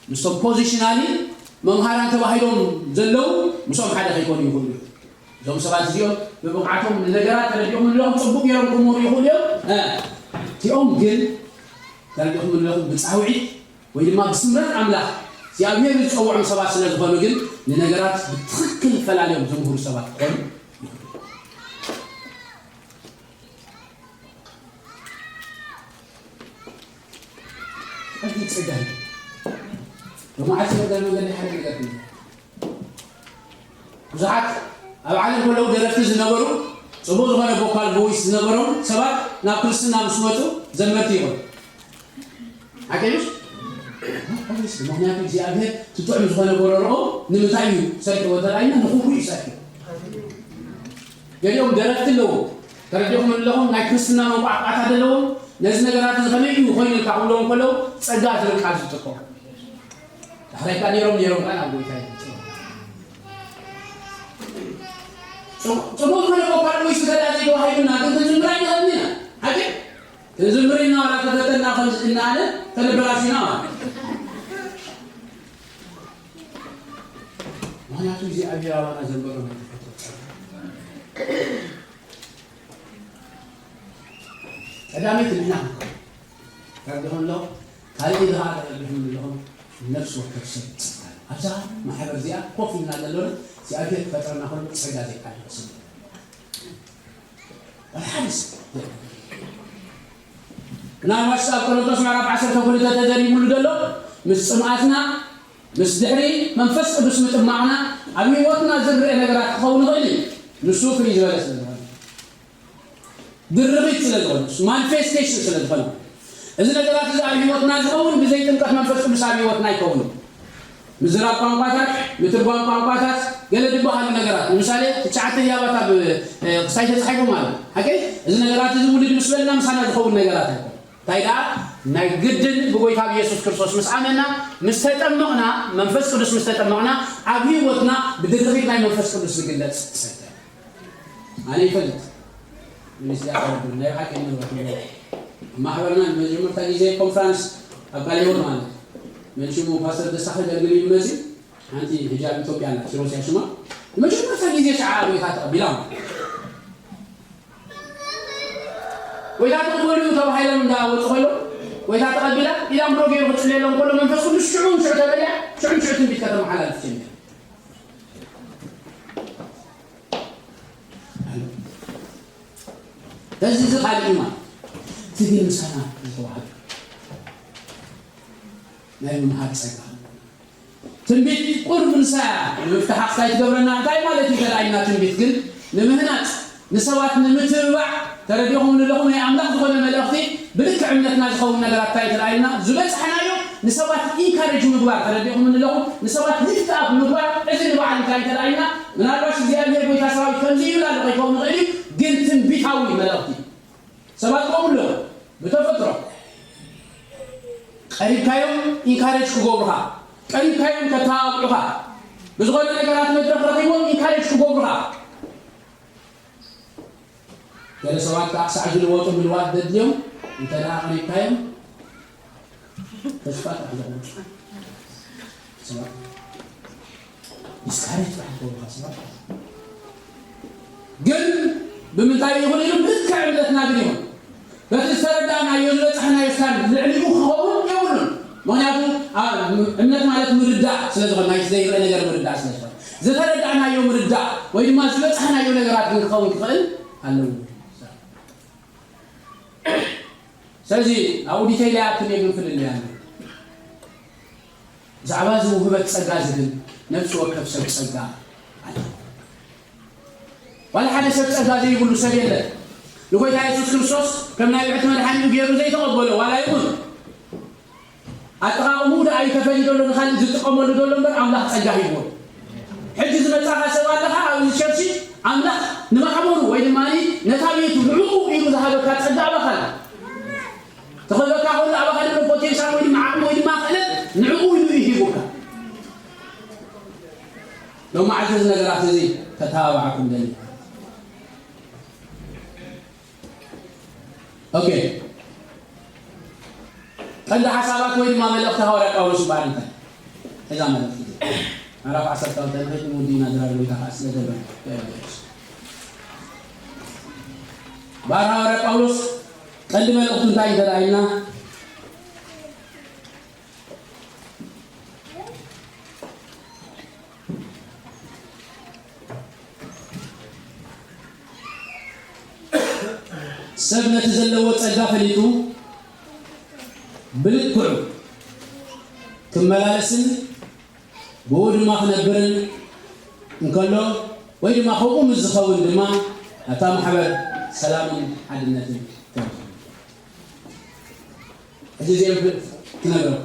ምስቶም ፖዚሽናሊ መምሃራን ተባሂሎም ዘለዉ ምስኦም ሓደ ከይኮኑ ይኽእሉ እዮም። እዞም ሰባት እዚኦም ብብቕዓቶም ንነገራት ተረዲኦም ኣለኹም ጽቡቕ ገይሮም ክምህሩ ይኽእሉ እዮም። እ፣ እቲኦም ግን ተረዲኦም ኣለኹም ብጻውዒት ወይ ድማ ብስምረት ኣምላኽ እግዚኣብሔር ዝጸውዖም ሰባት ስለ ዝኾኑ ግን ንነገራት ብትኽክል ፈላልዮም ዝምህሩ ሰባት ክኾኑ ይኽእሉ እዮም። ቀሊል ጸጋ እዩ። ብመዓልቲ ነገር መንገዲ ሓደ ነገር እዩ። ብዙሓት ኣብ ዓለም ከለዉ ደረፍቲ ዝነበሩ፣ ጽቡቕ ዝኾነ ቮካል ቮይስ ዝነበሮም ሰባት ናብ ክርስትና ምስ መጹ ዘመርቲ ይኾኑ። ሓቂ ድዩስ? ኦብቪየስሊ፣ ምኽንያቱ እግዚኣብሔር እቲ ጥዑም ዝኾነ ጎረርኦ ንምንታይ እዩ ሰርሕዎ እንተ ኢልና፣ ንኽብሩ እዩ ሰርሕዎ። ገሊኦም ደረፍቲ ኣለዉ። ተረዲኹም ኣለኹም፣ ናይ ክርስትና መቋዕቋዕታ ዘለዎም፣ ነዚ ነገራት እዚ ከመይ እዩ ኮይኑ ኢልካ ክብለዎም ከለዉ፣ ጸጋ ዝብል ቃል ዝጥቀሙ። ዳሕራይ ከኣ ነይሮም፣ ነይሮም ከኣ ናብ ጎይታ ይመጹ። ጽ-፣ ጽቡቕ ዝኾነ ቮካል ቮይስ እንተ ደኣ ዘይተዋሂቡና ግን ክንዝምር ኣይንኽእልን ኢና። ሓቂ? ክንዝምር ኢና ዋላ ተፈተና ከምዚ እናኣለ ተንበላሽ ኢና ማለት። ምኽንያቱ እግዚኣብሔር ኣባና ዘንበሮ ናይ ተፈጥሮ ጸጋ። ቀዳመይቲ ንሕና ክንከውን። ካብ ዝኾን ኣሎ፣ ካልእ ድኻ ተቐቢልኩም ዘለኹም ነፍሲ ወከፍ ሰብ ጸጋ። ኣብዛ ማሕበር እዚኣ ኮፍ ኢልና ዘሎና እግዚኣብሔር ክፈጥረና ከሎ ጸጋ ዘይቃለል ሰብ የለን። ሓደ ሰብ የለን። ምናልባት ኣብ ቆሮንቶስ ምዕራፍ ዓሰርተ ክልተ ተዘሪቡሉ ዘሎ ምስ ጽምኣትና፣ ምስ ድሕሪ መንፈስ ቅዱስ ምጥማቕና ኣብ ህይወትና ዝረአ ነገራት ክኸውን ይኽእል እዩ። ንሱ ፍልይ ዝበለ ስለ ዝኾነ። ድርኺት ስለ ዝኾነ፣ ማኒፌስቴሽን ስለ ዝኾነ፣ እዚ ነገራት እዚ ኣብ ህይወትና ዝኸውን ብዘይ ጥምቀት መንፈስ ቅዱስ ኣብ ህይወትና ኣይከውንን። ምዝራብ ቋንቋታት፣ ምትርጓም ቋንቋታት፣ ገለ ዝበሃሉ ነገራት፣ ንምሳሌ፣ ትሽዓተ ህያባት ኣብ፣ እ፣ ክሳይ ተጻሒፎም ኣለዉ። ሓቀይ? እዚ ነገራት እዚ ውልድ ምስ በልና ምሳና ዝኸውን ነገራት ኣይኮነን። እንታይ ደኣ? ናይ ግድን ብጎይታ ብየሱስ ክርስቶስ ምስ ኣመና፣ ምስ ተጠመቕና፣ መንፈስ ቅዱስ ምስ ተጠመቕና፣ ኣብ ህይወትና ብድርኺት ናይ መንፈስ ቅዱስ ዝግለጽ ጸጋ። ኣነ ይፈልጥ። ሚኒስትሪ ኣካል ናይ ብሓቂ ንብረት እዩ። ማሕበርና ንመጀመርታ ግዜ ኮንፈረንስ ኣብ ካሌዎን ማለት እዩ። መን ሽሙ ፓስተር ደስታ ከገልግል እዩ መጺኡ። ሓንቲ ሕጂ ኣብ ኢትዮጵያ ኣላ፣ ኪሮስ እያ ሽማ። ንመጀመርታ ግዜ ሸዓ ጎይታ ተቐቢላ ማለት እዩ። ጎይታ ተቐበሉ ተባሂሎም እንዳወጹ ከለዉ፣ ጎይታ ተቐቢላ ኢላ እምሮ ገይሩ ክጽልየሎም ከሎ መንፈስ ቅዱስ ሽዑ ንሽዑ ተመሊኣ፣ ሽዑ ንሽዑ ትንቢት ከተመሓላልፍ ጀሚራ። በዚ እዚ ካልእ እዩ ማለት እቲ ግን ምሳና ዝተዋህበ ናይ ምምሃር ጸጋ። ትንቢት ቁሩብ ንሳ እያ ንምፍታሕ ኣኽሳይ ትገብረና። እንታይ ማለት እዩ ተላኢልና ትንቢት ግን? ንምህናጽ፣ ንሰባት ንምትብባዕ። ተረዲኹም ኣለኹም? ናይ ኣምላኽ ዝኾነ መልእኽቲ ብልክዕ እምነትና ዝኸውን ነገራት እንታይ እዩ ተላኢልና? ዝበጽሕናዮ ንሰባት ኢንካሬጅ ምግባር። ተረዲኹም ኣለኹም? ንሰባት ሊፍት ኣፕ ምግባር። እዚ ንባዕሉ እንታይ እዩ ተላኢልና? ምናልባሽ እግዚኣብሔር ጎይታ ሰራዊት ከምዚ ይብል ኣሎ ከይከውን ይኽእል እዩ፣ ግን ትንቢታዊ መልእኽቲ። ሰባት ከምኡ ኣለዉ። ብተፈጥሮ ቀሪብካዮም ኢንካሬጅ ክገብሩኻ፣ ቀሪብካዮም ከተባብዑኻ፣ ብዝኾነ ነገራት መድረኽ ረኺቦም ኢንካሬጅ ክገብሩኻ። ገለ ሰባት ከዓ ክሳዕ ዝልወጡ ምልዋጥ ዘድልዮም እንተ ደኣ ቀሪብካዮም ተስፋ ጥራሕ ዘቑርጹ ሰባት ዲስካሬጅ ጥራሕ ዝገብሩኻ ሰባት። ግን ብምንታይ ይኹን ኢሉ ብልክዕ እምነትና ግን ይኹን በቲ ዝተረዳእናዮ ዝበጻሕናዮ ስታንድ ልዕሊኡ ክኸውን የብሉን። ምኽንያቱ ኣ-፣ እምነት ማለት ምርዳእ ስለ ዝኾነ፣ ናይ ዘይረአ ነገር ምርዳእ ስለ ዝኾነ፣ ዝተረዳእናዮ ምርዳእ ወይ ድማ ዝበጻሕናዮ ነገራት ግን ክኸውን ክኽእል ኣለዎ። ስለዚ ኣብኡ ዲተይል ኣይኣቱን እየ፣ ግን ፍልልይ ኣሎ። ብዛዕባ እዚ ውህበት ጸጋ ዝብል ነፍሲ ወከፍ ሰብ ጸጋ ኣሎ። ዋላ ሓደ ሰብ ጸጋ ዘይብሉ ሰብ የለን። ንጎይታ የሱስ ክርስቶስ ከም ናይ ብሕቲ መድሓኒኡ ገይሩ ዘይተቐበሎ ዋላ ይኹን፣ ኣጠቓቕምኡ ደኣ እዩ ተፈልዩ ዘሎ፣ ንኻልእ ዝጥቀመሉ ዘሎ እምበር ኣምላኽ ጸጋ ሂብዎ። ሕጂ ዝመጻኻ ሰብ ኣለኻ ኣብዚ ቸርች፣ ኣምላኽ ንማሕበሩ ወይ ድማ ነታ ቤቱ ንዕኡ ኢሉ ዝሃበካ ጸጋ ኣባኻ ኣሎ። ተኽእሎካ ከሎ ኣባኻ ዘሎ ፖቴንሻል ወይ ድማ ዓቕሚ ወይ ድማ ክእለት ንዕኡ ኢሉ እዩ ሂቡካ። ሎማዓንቲ እዚ ነገራት እዚ ከተባብዓኩም ደሊ። ኦኬ፣ ቀንዲ ሓሳባት ወይ ድማ መልእኽቲ ሃዋርያ ጳውሎስ እምበኣር እንታይ? እዛ መልእኽቲ እዚኣ ምዕራፍ ዓሰርተ ክልተ ንኸይድ ንውዲ ኢና ድራር ወይ ከዓ ስለ ደበ ባር ሃዋርያ ጳውሎስ ቀንዲ መልእኽቱ እንታይ እንተደኣ ኢልና፣ ሰብ ነቲ ዘለዎ ጸጋ ፈሊጡ ብልክዑ ክመላለስን ብኡ ድማ ክነብርን እንከሎ ወይ ድማ ከምኡ ምስ ዝኸውን ድማ ኣብታ ማሕበር ሰላምን ሓድነትን ተረኽቡ። ሕጂ እዚኦም ክነግሮም።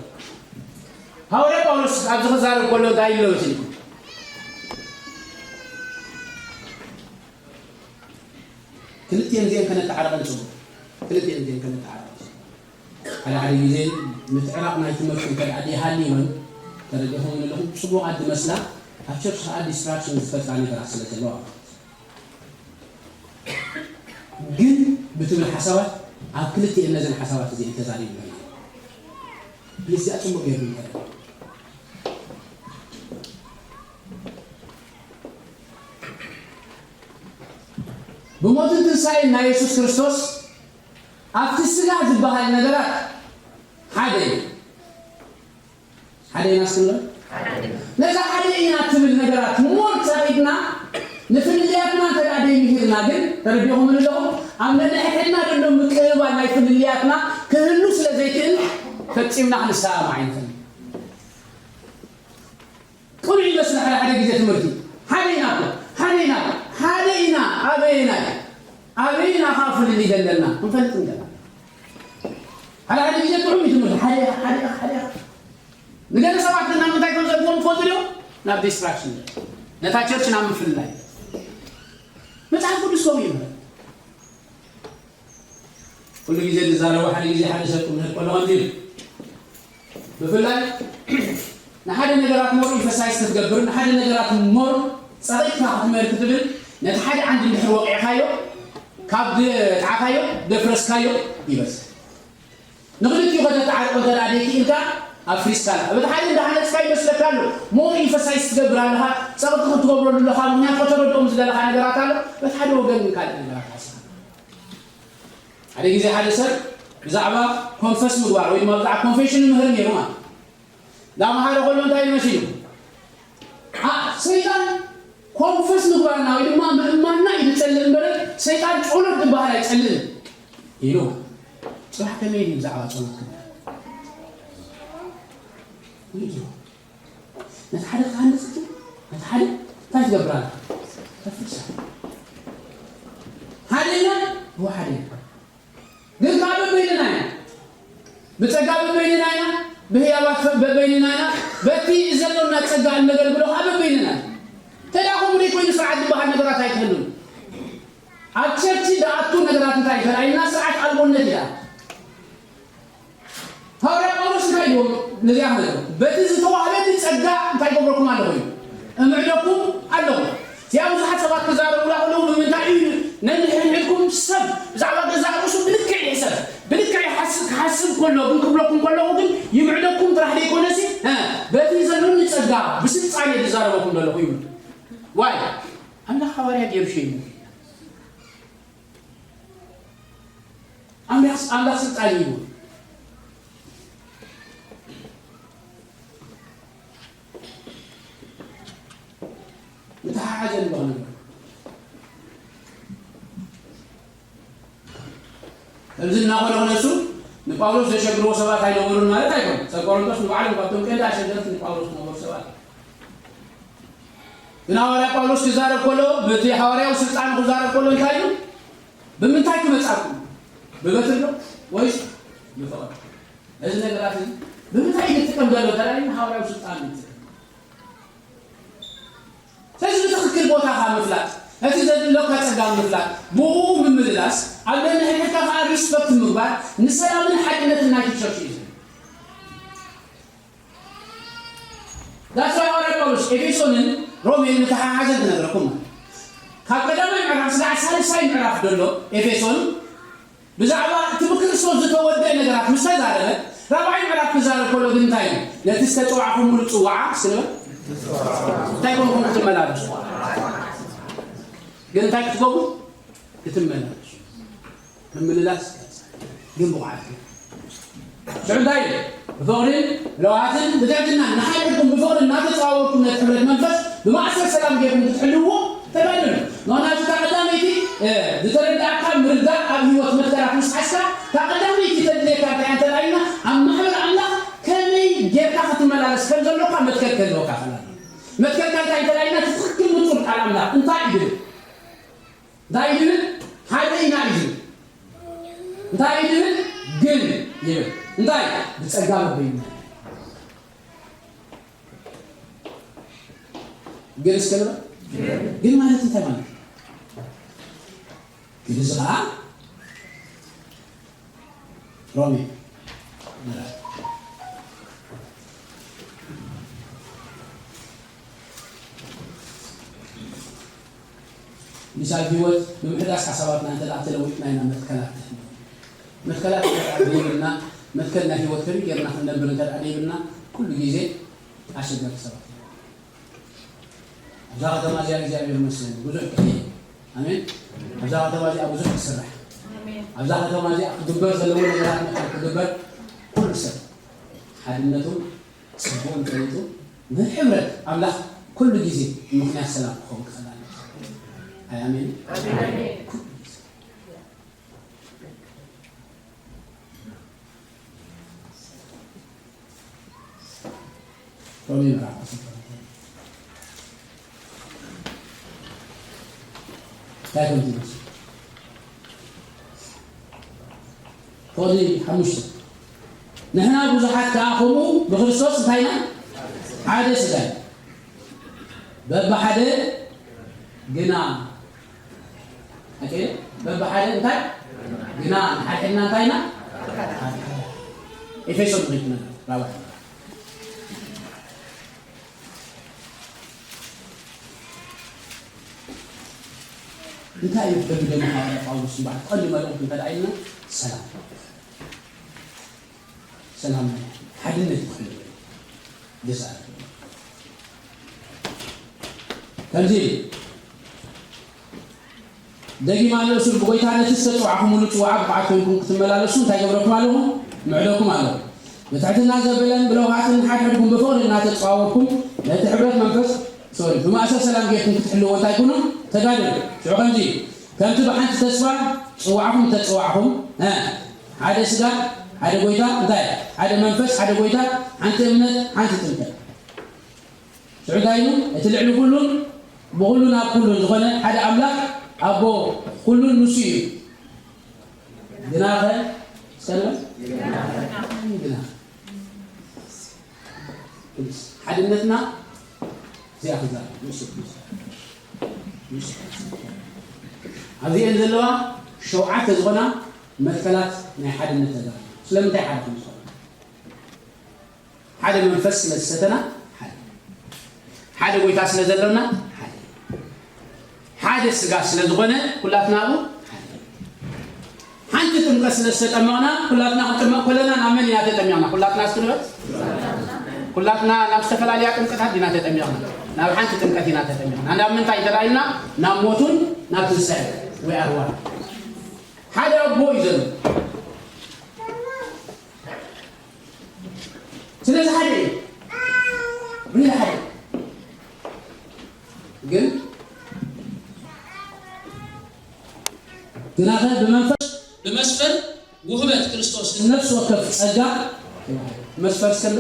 ሃዋርያ ጳውሎስ ኣብዚ ክዛረብ ከሎ እንታይ ኢሉ መሲልኩም? ክልቲኤን እዚአን ከነተዓረቐን ጽቡቕ። ክልቲኤን እዚአን ከነተዓረቐን ጽቡቕ። ሓደ ሓደ ግዜ ምትዕራቕ ናይ ትምህርቲ እንተ ደኣ ደይሃልዩ እውን ተረዲኹም ዘለኹም ጽቡቓት ዝመስላ ኣብ ቸርች ከዓ ዲስትራክሽን ዝፈጥራ ነገራት ስለ ዘለዋ ግን ብትብል ሓሳባት ኣብ ክልቲኤን ነዘን ሓሳባት እዚአን ተዛሪቡ ኣለና። ፕሊዝ እዚኣ ጽቡቕ ገይሩ ይንገረና። ብሞትን ትንሳኤን ናይ የሱስ ክርስቶስ ኣብቲ ስጋ ዝበሃል ነገራት ሓደ እዩ። ሓደ ኢና ስለ ነዛ ሓደ ኢና ትብል ነገራት ሞር ጸቂጥና ንፍልልያትና እንተ ደኣ ደይምሂርና ግን ተረዲኹም ኣለኹም ኣብ ነንሕድሕድና ዘሎ ምቅብባል ናይ ፍልልያትና ክህሉ ስለ ዘይክእል ፈጺምና ክንሰማማዕ ኣይንኽእል። ቅኑዕ ይመስል ሓደ ሓደ ግዜ ትምህርቲ ሓደ ኢና እኮ ሓደ ኢና ሓደ ኢና ኣበየና ኣበየና ከዓ ፍልልይ ዘለና ክንፈልጥ እንገና ሓደ ሓደ ግዜ ጥዑም እዩ ትምህርቲ ሓደ ሓደ ሓደ ንገለ ሰባት ግን ናብ ምንታይ ከም ዘድዎም ትፈልጡ ዲኹም ናብ ዲስትራክሽን ነታ ቸርች ናብ ምፍልላይ መፅሓፍ ቅዱስ ከምኡ ይምህር ኩሉ ግዜ ዝዛረቡ ሓደ ግዜ ሓደ ሰብ ክምህር ከሎ ከምዚ ኢሉ ብፍላይ ንሓደ ነገራት ሞር ኢንፈሳይዝ ክትገብር ንሓደ ነገራት ሞር ፀቒጥካ ክትምህር ክትብል ነቲ ሓደ ዓንዲ እንድሕር ወቂዕካዮ ካብ ድጣዕካዮ ደፍረስካዮ ይበዝሕ ንክልቲኡ ከተተዓርቆ እንተ ደኣ ደይክኢልካ ኣፍሪስካ ኣለኻ በቲ ሓደ እንዳሃነፅካ ይመስለካ ኣሎ ሞር ኢንፈሳይዝ ትገብር ኣለኻ ፀቕጢ ክትገብረሉ ኣለኻ ምክንያቱ ከተረድኦም ዝደለኻ ነገራት ኣሎ በቲ ሓደ ወገን ግን ካልእ ነገራት ሓስኻ ሓደ ግዜ ሓደ ሰብ ብዛዕባ ኮንፈስ ምግባር ወይ ድማ ብዛዕባ ኮንፌሽን ይምህር ነይሩ ማለት እንዳመሃረ ከሎ እንታይ ኢሉ መሲሉ ሰይጣን ኮንፈስ ምግባርና ወይ ድማ ምእማንና እዩ ዝጸልእ እምበር ሰይጣን ጸሎት ዝበሃል ኣይጸልእን ኢሉ ጽባሕ ከመይ ድዩ ብዛዕባ ጸሎት ክብል ነቲ ሓደ ክትሃንጽ እቲ ነቲ ሓደ እንታይ ትገብር ኣላ ተፍርሳ ሓደ ኢና ብሓደ ኢና ግን ከዓ በበይንና ኢና ብጸጋ በበይንና ኢና ብህያባት በበይንና ኢና በቲ ዘሎና ጸጋ እነገልግሎ ከዓ በበይንና ኢና ተዳ ከምኡ ደይ ኮይኑ ስርዓት ዝበሃል ነገራት ኣይትህሉን ኣብ ቸርች ዝኣቱ ነገራት እንታይ ይፈርኣይና ስርዓት ኣልቦነት ይኣ ሃዋርያ ጳውሎስ እንታይ ይብሎ ነዚኣ ክነግር በቲ ዝተዋህበኒ ጸጋ እንታይ ገብረኩም ኣለኹ እዩ እምዕደኩም ኣለኹ እዚኣ ብዙሓት ሰባት ክዛረቡላ ከለዉ ብምንታይ እዩ ነንሕድሕድኩም ሰብ ብዛዕባ ገዛእ ርእሱ ብልክዕ ይሕሰብ ብልክዕ ይሓስብ ክሓስብ ከሎ ግን ክብለኩም ከለኹ ግን ይምዕደኩም ጥራሕ ዘይኮነሲ በቲ ዘለኒ ጸጋ ብስልጣን እየ ዝዛረበኩም ዘለኹ ይብሉ ዋይ ኣምላኽ ሃዋርያ ገይሩ ሸይሙ ኣምላኽ ኣምላኽ ስልጣን እዩ ምትሓሓዘ ንብቕነ ከምዚ እናኾነ ኾነ እሱ ንጳውሎስ ዘሸግርዎ ሰባት ኣይነበሩን ማለት ኣይኮነን። ሰብ ቆሮንቶስ ንባዕሎም ካብቶም ቀንዲ ኣሸገርቲ ንጳውሎስ ዝነበሩ ሰባት እዮም። ግን ሃዋርያ ጳውሎስ ክዛረብ ከሎ፣ በቲ ሃዋርያዊ ስልጣኑ ክዛረብ ከሎ እንታይ ኢሉ? "ብምንታይ ክመጻኩም? ብበትሪ ዶ ወይስ ብፍቕሪ?" እዚ ነገራት እዚ ብምንታይ እዩ ዝጥቀም ዘሎ እንተ ደኣ ኢልና፣ ሃዋርያዊ ስልጣን እዩ ዝጥቀም። ስለዚ ብትኽክል ቦታኻ ምፍላጥ፣ እቲ ዘድለካ ጸጋ ምፍላጥ፣ ብኡ ምምልላስ፣ ኣብ ነንሕድሕድካ ከኣ ሪስፐክት ምግባር ንሰላምን ሓድነትን ናይቲ ቸርች እዩ ዝብል። ዳስ ሃዋርያ ጳውሎስ ኤፌሶንን ሮሜን ምተሓሓዘ ክነግረኩም። ካብ ቀዳማይ ምዕራፍ ስጋዕ ሳልሳይ ምዕራፍ ዘሎ ኤፌሶን ብዛዕባ እቲ ብክርስቶስ ዝተወደአ ነገራት ምስ ተዛረበ፣ ራብዓይ ምዕራፍ ክዛረብ ከሎ ግን እንታይ እዩ? ነቲ ዝተጸዋዕኹምሉ ጽዋዓ ስለ እንታይ ኮንኩም ክትመላለሱ? ግን እንታይ ክትገብሩ? ክትመላለሱ። ምምልላስ ግን ብቑዓት እዩ። ሽዑ እንታይ እዩ? ብፍቕርን ለውሃትን ብትሕትናን ንሓድሕድኩም ብፍቕሪ እናተጸዋወርኩም ነቲ ሕብረት መንፈስ ብማእሰር ሰላም ጌርኩም ክትሕልውዎ ተጋደሉ። ምኽንያቱ እታ ቀዳመይቲ፣ እ፣ ዝተረድኣካ ምርዳእ ኣብ ህይወት መትከላት ምስ ሓዝካ፣ እታ ቀዳመይቲ ተድልየካ እንታይ እያ እንተ ደኣ ኢልና፣ ኣብ ማሕበር ኣምላኽ ከመይ ጌርካ ክትመላለስ ከም ዘሎካ መትከል ክህልወካ ክእል ኣለዎ። መትከልካ እንታይ እንተ ደኣ ኢልና፣ እቲ ትኽክል ንጹር ቃል ኣምላኽ እንታይ እዩ ዝብል? እንታይ እዩ ዝብል? ሓደ ኢና እዩ ዝብል። እንታይ እዩ ዝብል? ግን ይብል። እንታይ? ብጸጋ በበይኑ። ግን እስከ ንበል። ግን ማለት እንታይ ማለት እዩ? ግን እዚ ኸዓ ሮሜ ምዕራፍ ምሳል ህይወት ብምሕዳስ ሓሳባትና እንተ ደኣ ተለዊጥና ኢና መትከላት። መትከላት እንተ ደኣ ዘይብልና፣ መትከል ናይ ህይወት ከመይ ጌርና ክንነብር እንተ ደኣ ዘይብልና፣ ኩሉ ግዜ ኣሸገርቲ ሰባት ኢና። ኣብዛ ከተማ እዚኣ እግዚኣብሔር ይመስገን ብዙሕ ክፍሊ። ኣሜን። ኣብዛ ከተማ እዚኣ ብዙሕ ክስራሕ። ኣሜን። ኣብዛ ከተማ እዚኣ ክግበር ዘለዎ ነገራት መጠን ክግበር ኩሉ ሰብ ሓድነቱ ጽቡቕ እንተሪቱ ንሕብረት ኣምላኽ ኩሉ ግዜ ምኽንያት ሰላም ክኸውን ክኽእል ኣለዎ። ኣይ ኣሜን። ኣሜን። ኩሉ ግዜ። ሮሜ ምዕራፍ ዓሰርተ ክልተ እንታይ ከም ዝብል። ፍቕዲ ሓሙሽተ። ንሕና ብዙሓት ከኣ ከምኡ ብክርስቶስ እንታይ ኢና? ሓደ ስጋ ኢና። በብሓደ ግና ኣቀየ በብሓደ እንታይ ግና ንሓድሕድና እንታይ ኢና? ኤፌሶን ሪክና ራብዓ። እንታይ እዩ ደጊ ደሞ ሃዋርያ ጳውሎስ እምበኣር ቀንዲ መልእኽቱ እንተ ደኣ ኢልና ሰላም። ሰላም ሓድነት ይኹን ዝዛረብ። ከምዚ ደጊም ኣሎ እሱር ብጎይታ ነቲ ዝተጸዋዕኹምሉ ጽዋዓ ብቕዓት ኮይንኩም ክትመላለሱ እንታይ ገብረኩም ኣለኹ? ምዕደኩም ኣለኹ። ብትሕትና ዘበለን ብለውሃትን ሓድሕድኩም ብፍቕሪ እናተጸዋወርኩም ነቲ ሕብረት መንፈስ ሶሪ ብማእሰር ሰላም ጌርኩም ክትሕልዎ እንታይ ኩኑ? ተጋደሉ። ሽዑ ከምዚ ከምቲ ብሓንቲ ተስፋ ጽዋዕኹም እተጸዋዕኹም፣ እ፣ ሓደ ስጋ፣ ሓደ ጎይታ፣ እንታይ? ሓደ መንፈስ፣ ሓደ ጎይታ፣ ሓንቲ እምነት፣ ሓንቲ ጥምቀት። ሽዑ እንታይ ኢሉ? እቲ ልዕሊ ኩሉን ብኹሉን ኣብ ኩሉን ዝኾነ ሓደ ኣምላኽ ኣቦ ኩሉን ንሱ እዩ። ግናኸ እስከ ንበል? ግናኸ። ሓድነትና እዚኣ ክዛረብ ንሱ። ኣብዚኤን ዘለዋ ሸውዓተ ዝኾና መትከላት ናይ ሓድነት ተዛረብ። ስለምንታይ ሓደ ከም ዝኾነ? ሓደ መንፈስ ስለ ዝሰተና ሓደ። ሓደ ጎይታ ስለ ዘሎና ሓደ። ሓደ ስጋ ስለ ዝኾነ ኩላትና ኣብኡ ሓደ። ሓንቲ ጥምቀት ስለ ዝተጠመቕና ኩላትና ክንጥመቕ ከለና ናብ መን ኢና ተጠሚቕና? ኩላትና እስኪ ንበል። ኩላትና ናብ ዝተፈላለያ ጥምቀታት ዲና ተጠሚቕና? ናብ ሓንቲ ጥምቀት ኢና ተጠሚቕና። ናብ ምንታይ እንተ ደኣ ኢልና ናብ ሞቱን ናብ ትንሳኤ ወይ ኣርዋ ሓደ ኣቦ እዩ ዘሎ። ስለዚ ሓደ እዩ። ሪል ሓደ እዩ። ግን ግናኸ ብመንፈስ ብመስፍን ውህበት ክርስቶስ ነፍሲ ወከፍ ጸጋ መስፈር ስለ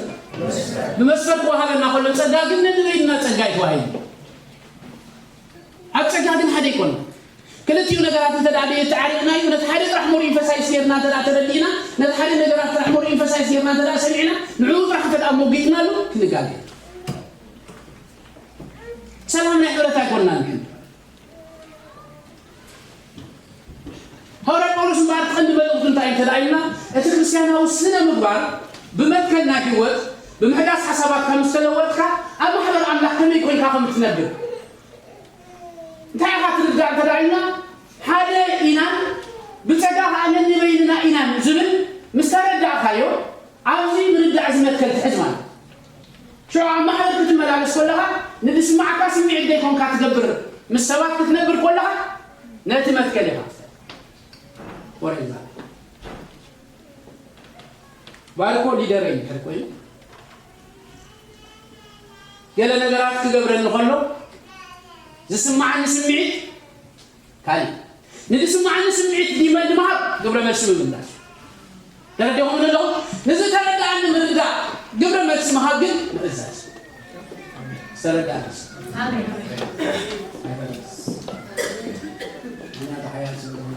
ብመስፈር ክወሃበና ከሎ ጸጋ ግን ነንበይንና ጸጋ ይተዋሂብ። ኣብ ጸጋ ግን ሓደ ይኮን። ክልቲኡ ነገራት እንተ ደኣ ብየተዓሪቕናዮ፣ ነቲ ሓደ ጥራሕ ሞር ኢንፈሳይዝ ጌርና እንተ ደኣ ተረዲእና፣ ነቲ ሓደ ነገራት ጥራሕ ሞር ኢንፈሳይዝ ጌርና እንተ ደኣ ሰሚዕና፣ ንዕኡ ጥራሕ እንተ ደኣ ሞጊትናሉ ክንጋገ። ሰላም ናይ ሕብረት ኣይኮንናን። ሃዋርያ ጳውሎስ እምበኣር እቲ ቀንዲ መልእኽቱ እንታይ እንተ ደኣ ኢልና፣ እቲ ክርስትያናዊ ስነ ምግባር ብመትከል ናይ ህይወት፣ ብምሕዳስ ሓሳባትካ ምስ ተለወጥካ፣ ኣብ ማሕበር ኣምላኽ ከመይ ኮይንካ ከም እትነብር። እንታይ ኢኻ ትርዳእ እንተ ደኣ ኢልና፣ ሓደ ኢናን ብጸጋ ከኣ ነንበይንና ኢናን ዝብል ምስ ተረዳእካዮ፣ ኣብዚ ምርዳእ እዚ መትከል ትሕዝ ማለት እዩ። ሽዑ ኣብ ማሕበር ክትመላለስ ከለኻ፣ ንዝስማዓካ ስምዒት ዘይኮንካ ትገብር፣ ምስ ሰባት ክትነብር ከለኻ፣ ነቲ መትከል ኢኻ ትፈልጥ። ወረ ይዛረብ። ባርኮ ሊደረይ እንድሕር ኮይኑ፣ ገለ ነገራት ክገብረኒ ከሎ፣ ዝስማዓኒ ስምዒት ካልእ። ንዝስማዓኒ ስምዒት ዲመ-፣ ንምሃብ ግብረ መልሲ ምምላስ። ተረዲኹም ኣለኹም? ንዝተረዳኣኒ ምርዳእ፣ ግብረ መልሲ ምሃብ ግን ምእዛዝ። ዝተረዳእኒ። ኣሜን። ኣይፈለስ። ምኽንያቱ ሓያል ስለዝኾነ።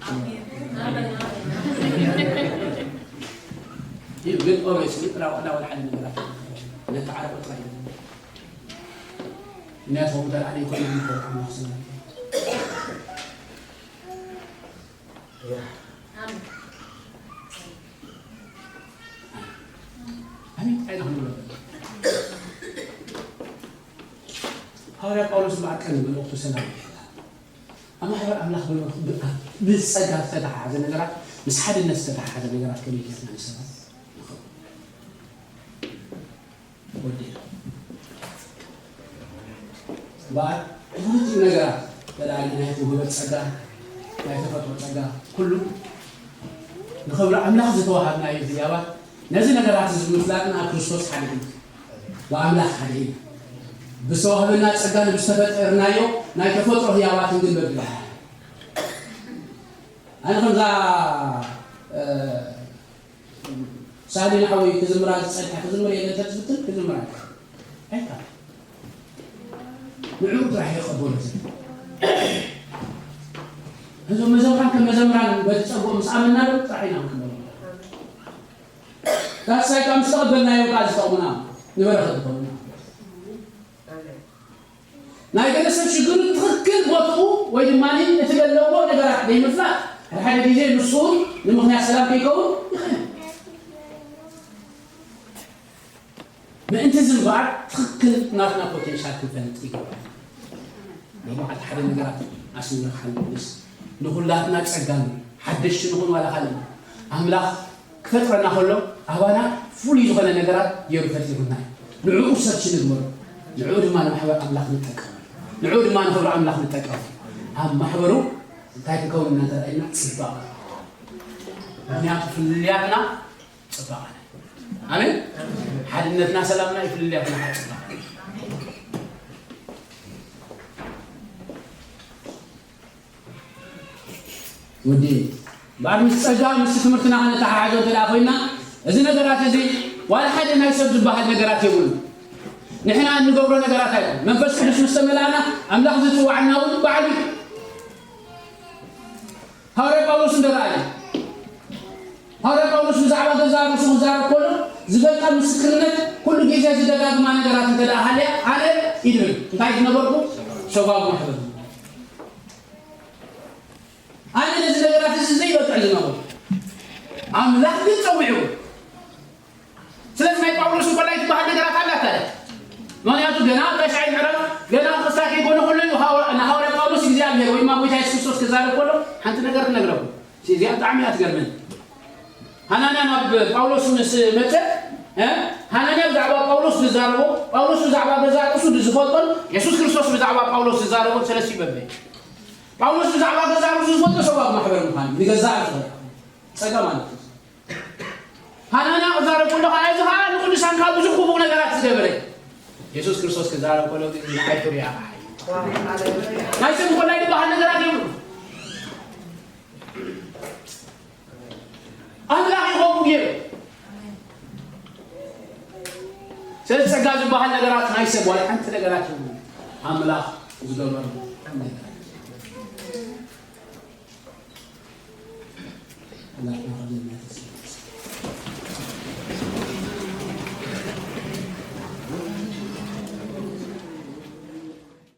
ኣሜን። ኣሜን። እዩ ግን ኦቤስሊ ጥራው እንዳወል ሓደ ነገራት ነተዓረቁ ጥራይ እዩ። ምክንያቱ ከምኡ ተላዕለ ይኮነ ይኮነ ኣምላኽ ስለ ኣሜን። እንታይ ኢልና ክንብሎ? ሃዋርያ ጳውሎስ እምበኣር ቀንዲ መልእኽቱ ሰላም ይሕላ። ኣብ ማሕበር ኣምላኽ ብሎ-፣ ብ-፣ ብጸጋ ዝተተሓሓዘ ነገራት፣ ምስ ሓድነት ዝተተሓሓዘ ነገራት ከመይ ጌርና ንሰባት ንኸውን? ወዲና። እምበኣር፣ ክልቲኡ ነገራት፣ ተላሊ ናይ ውህበት ጸጋ፣ ናይ ተፈጥሮ ጸጋ፣ ኩሉ ንኽብሪ ኣምላኽ ዝተዋሃብናዮ ህያባት፣ ነዚ ነገራት እዚ ምፍላጥና ኣብ ክርስቶስ ሓደ ኢና፣ ብኣምላኽ ሓደ ኢና። ብዝተዋህበና ጸጋን ብዝተፈጠርናዮ ናይ ተፈጥሮ ህያባትን ግን በብላሕ። ኣነ ከምዛ፣ እ፣ ሳሊ ንዓወይ ክዝምራ ዝጸንሐ ክዝምር የለን ተትፍትን ክዝምራ ኣይካ። ንዕኡ ጥራሕ የቐበሎ። እዞም መዘምራን ከም መዘምራን በቲ ጸግኦም ምስ ኣመናሉ ጥራሕ ኢና ክንቀበሎ። ዳሳይ ካብ ዝተቐበልናዮ ቃል ዝጠቕሙና ንበረኸት ዝኾኑና። ናይ ገለ ሰብ ሽግሩ ትኽክል ቦትኡ ወይ ድማ እቲ ዘለዎ ነገራት ዘይምፍላጥ፣ ሓደ ሓደ ግዜ ንሱ እውን ንምኽንያት ሰላም ከይከውን ይኽእል። ምእንቲ እዚ እምበኣር ትኽክል ናትና ፖቴንሻል ክንፈልጥ ይገብር። ሎማዓንቲ ሓደ ነገራት ኣስምረ ክሓልፍ ንስ ንኹላትና ጸጋን ሓደሽቲ ንኹን ዋላ ካልእ ኣምላኽ ክፈጥረና ከሎ ኣባና ፍሉይ ዝኾነ ነገራት ገይሩ ፈጢሩና እዩ። ንዕኡ ሰርች ንግበሮ፣ ንዕኡ ድማ ንማሕበር ኣምላኽ ንጠቀም፣ ንዕኡ ድማ ንኽብሪ ኣምላኽ ንጠቀም። ኣብ ማሕበሩ እንታይ ክንከውን ኢና እንተ ኢልና ጽባቐ። ምኽንያቱ ፍልልያትና ጽባቐ። ኣሜን። ሓድነትና ሰላምና እዩ፣ ፍልልያትና ከዓ ጽባቐ። ወዲ እምበኣር ምስ ጸጋ ምስ ትምህርትና ከነተሓሓዞ እንተ ደኣ ኮይና፣ እዚ ነገራት እዚ ዋላ ሓደ ናይ ሰብ ዝበሃል ነገራት የብሉ። ንሕና እንገብሮ ነገራት ኣይኮን። መንፈስ ቅዱስ ምስ ተመላእና ኣምላኽ ዝጽዋዕና እውን ባዕሉ እዩ። ሃዋርያ ጳውሎስ እንደ ረኣየ፣ ሃዋርያ ጳውሎስ ብዛዕባ ገዛ ርእሱ ክዛረብ ከሎ ዝፈልጣ ምስክርነት ኩሉ ግዜ ዝደጋግማ ነገራት እንተ ደኣ ሃልያ፣ ኣነ ይድብል እንታይ ዝነበርኩ ሰጓጉ ማሕበር። ኣነ ነዚ ነገራት እዚ ዘይበቅዕ ዝነበሩ ኣምላኽ ግን ጸዊዑ። ስለዚ ናይ ጳውሎስ እንኮላይ ትበሃል ነገራት ኣላ ታዲያ። ምኽንያቱ ገና ኣብ ታሽዓይ ምዕራፍ ገና ክስታይ ከይኮነ ከሎ እዩ ሃው-፣ ንሃዋርያ ጳውሎስ እግዚኣብሔር ወይ ድማ ጎይታ የሱስ ክርስቶስ ክዛረብ ከሎ ሓንቲ ነገር ክነግረኩም። እዚኣ ብጣዕሚ እያ ትገርመኒ። ሃናንያ ናብ ጳውሎስ ምስ መጸ፣ እ፣ ሃናንያ ብዛዕባ ጳውሎስ ዝዛረቦ፣ ጳውሎስ ብዛዕባ ገዛ ርእሱ ዝፈልጦን የሱስ ክርስቶስ ብዛዕባ ጳውሎስ ዝዛረቦን ሰለስቲኡ በበይ። ጳውሎስ ብዛዕባ ገዛ ርእሱ ዝፈልጦ ሰብ ኣብ ማሕበር ምዃን እዩ። ንገዛ ርእሱ ጸጋ ማለት እዩ። ሃናንያ ክዛረብ ከሎ ከዓ እዚ ከዓ ንቅዱሳን ከዓ ብዙሕ ክቡር ነገራት ዝገበረ። የሱስ ክርስቶስ ክዛረብ ከሎ ግን ንዓይ ፍርያ ከዓ እዩ። ናይ ሰብ ኮላይ ዝበሃል ነገራት የብሉ። ኣምላኽ ይኸውን ገይሩ። ስለዚ ጸጋ ዝበሃል ነገራት ናይ ሰብ ዋላ ሓንቲ ነገራት እዩ። ኣምላኽ ዝገበሩ ሓንቲ ነገራት። ኣምላኽ ይባርክ።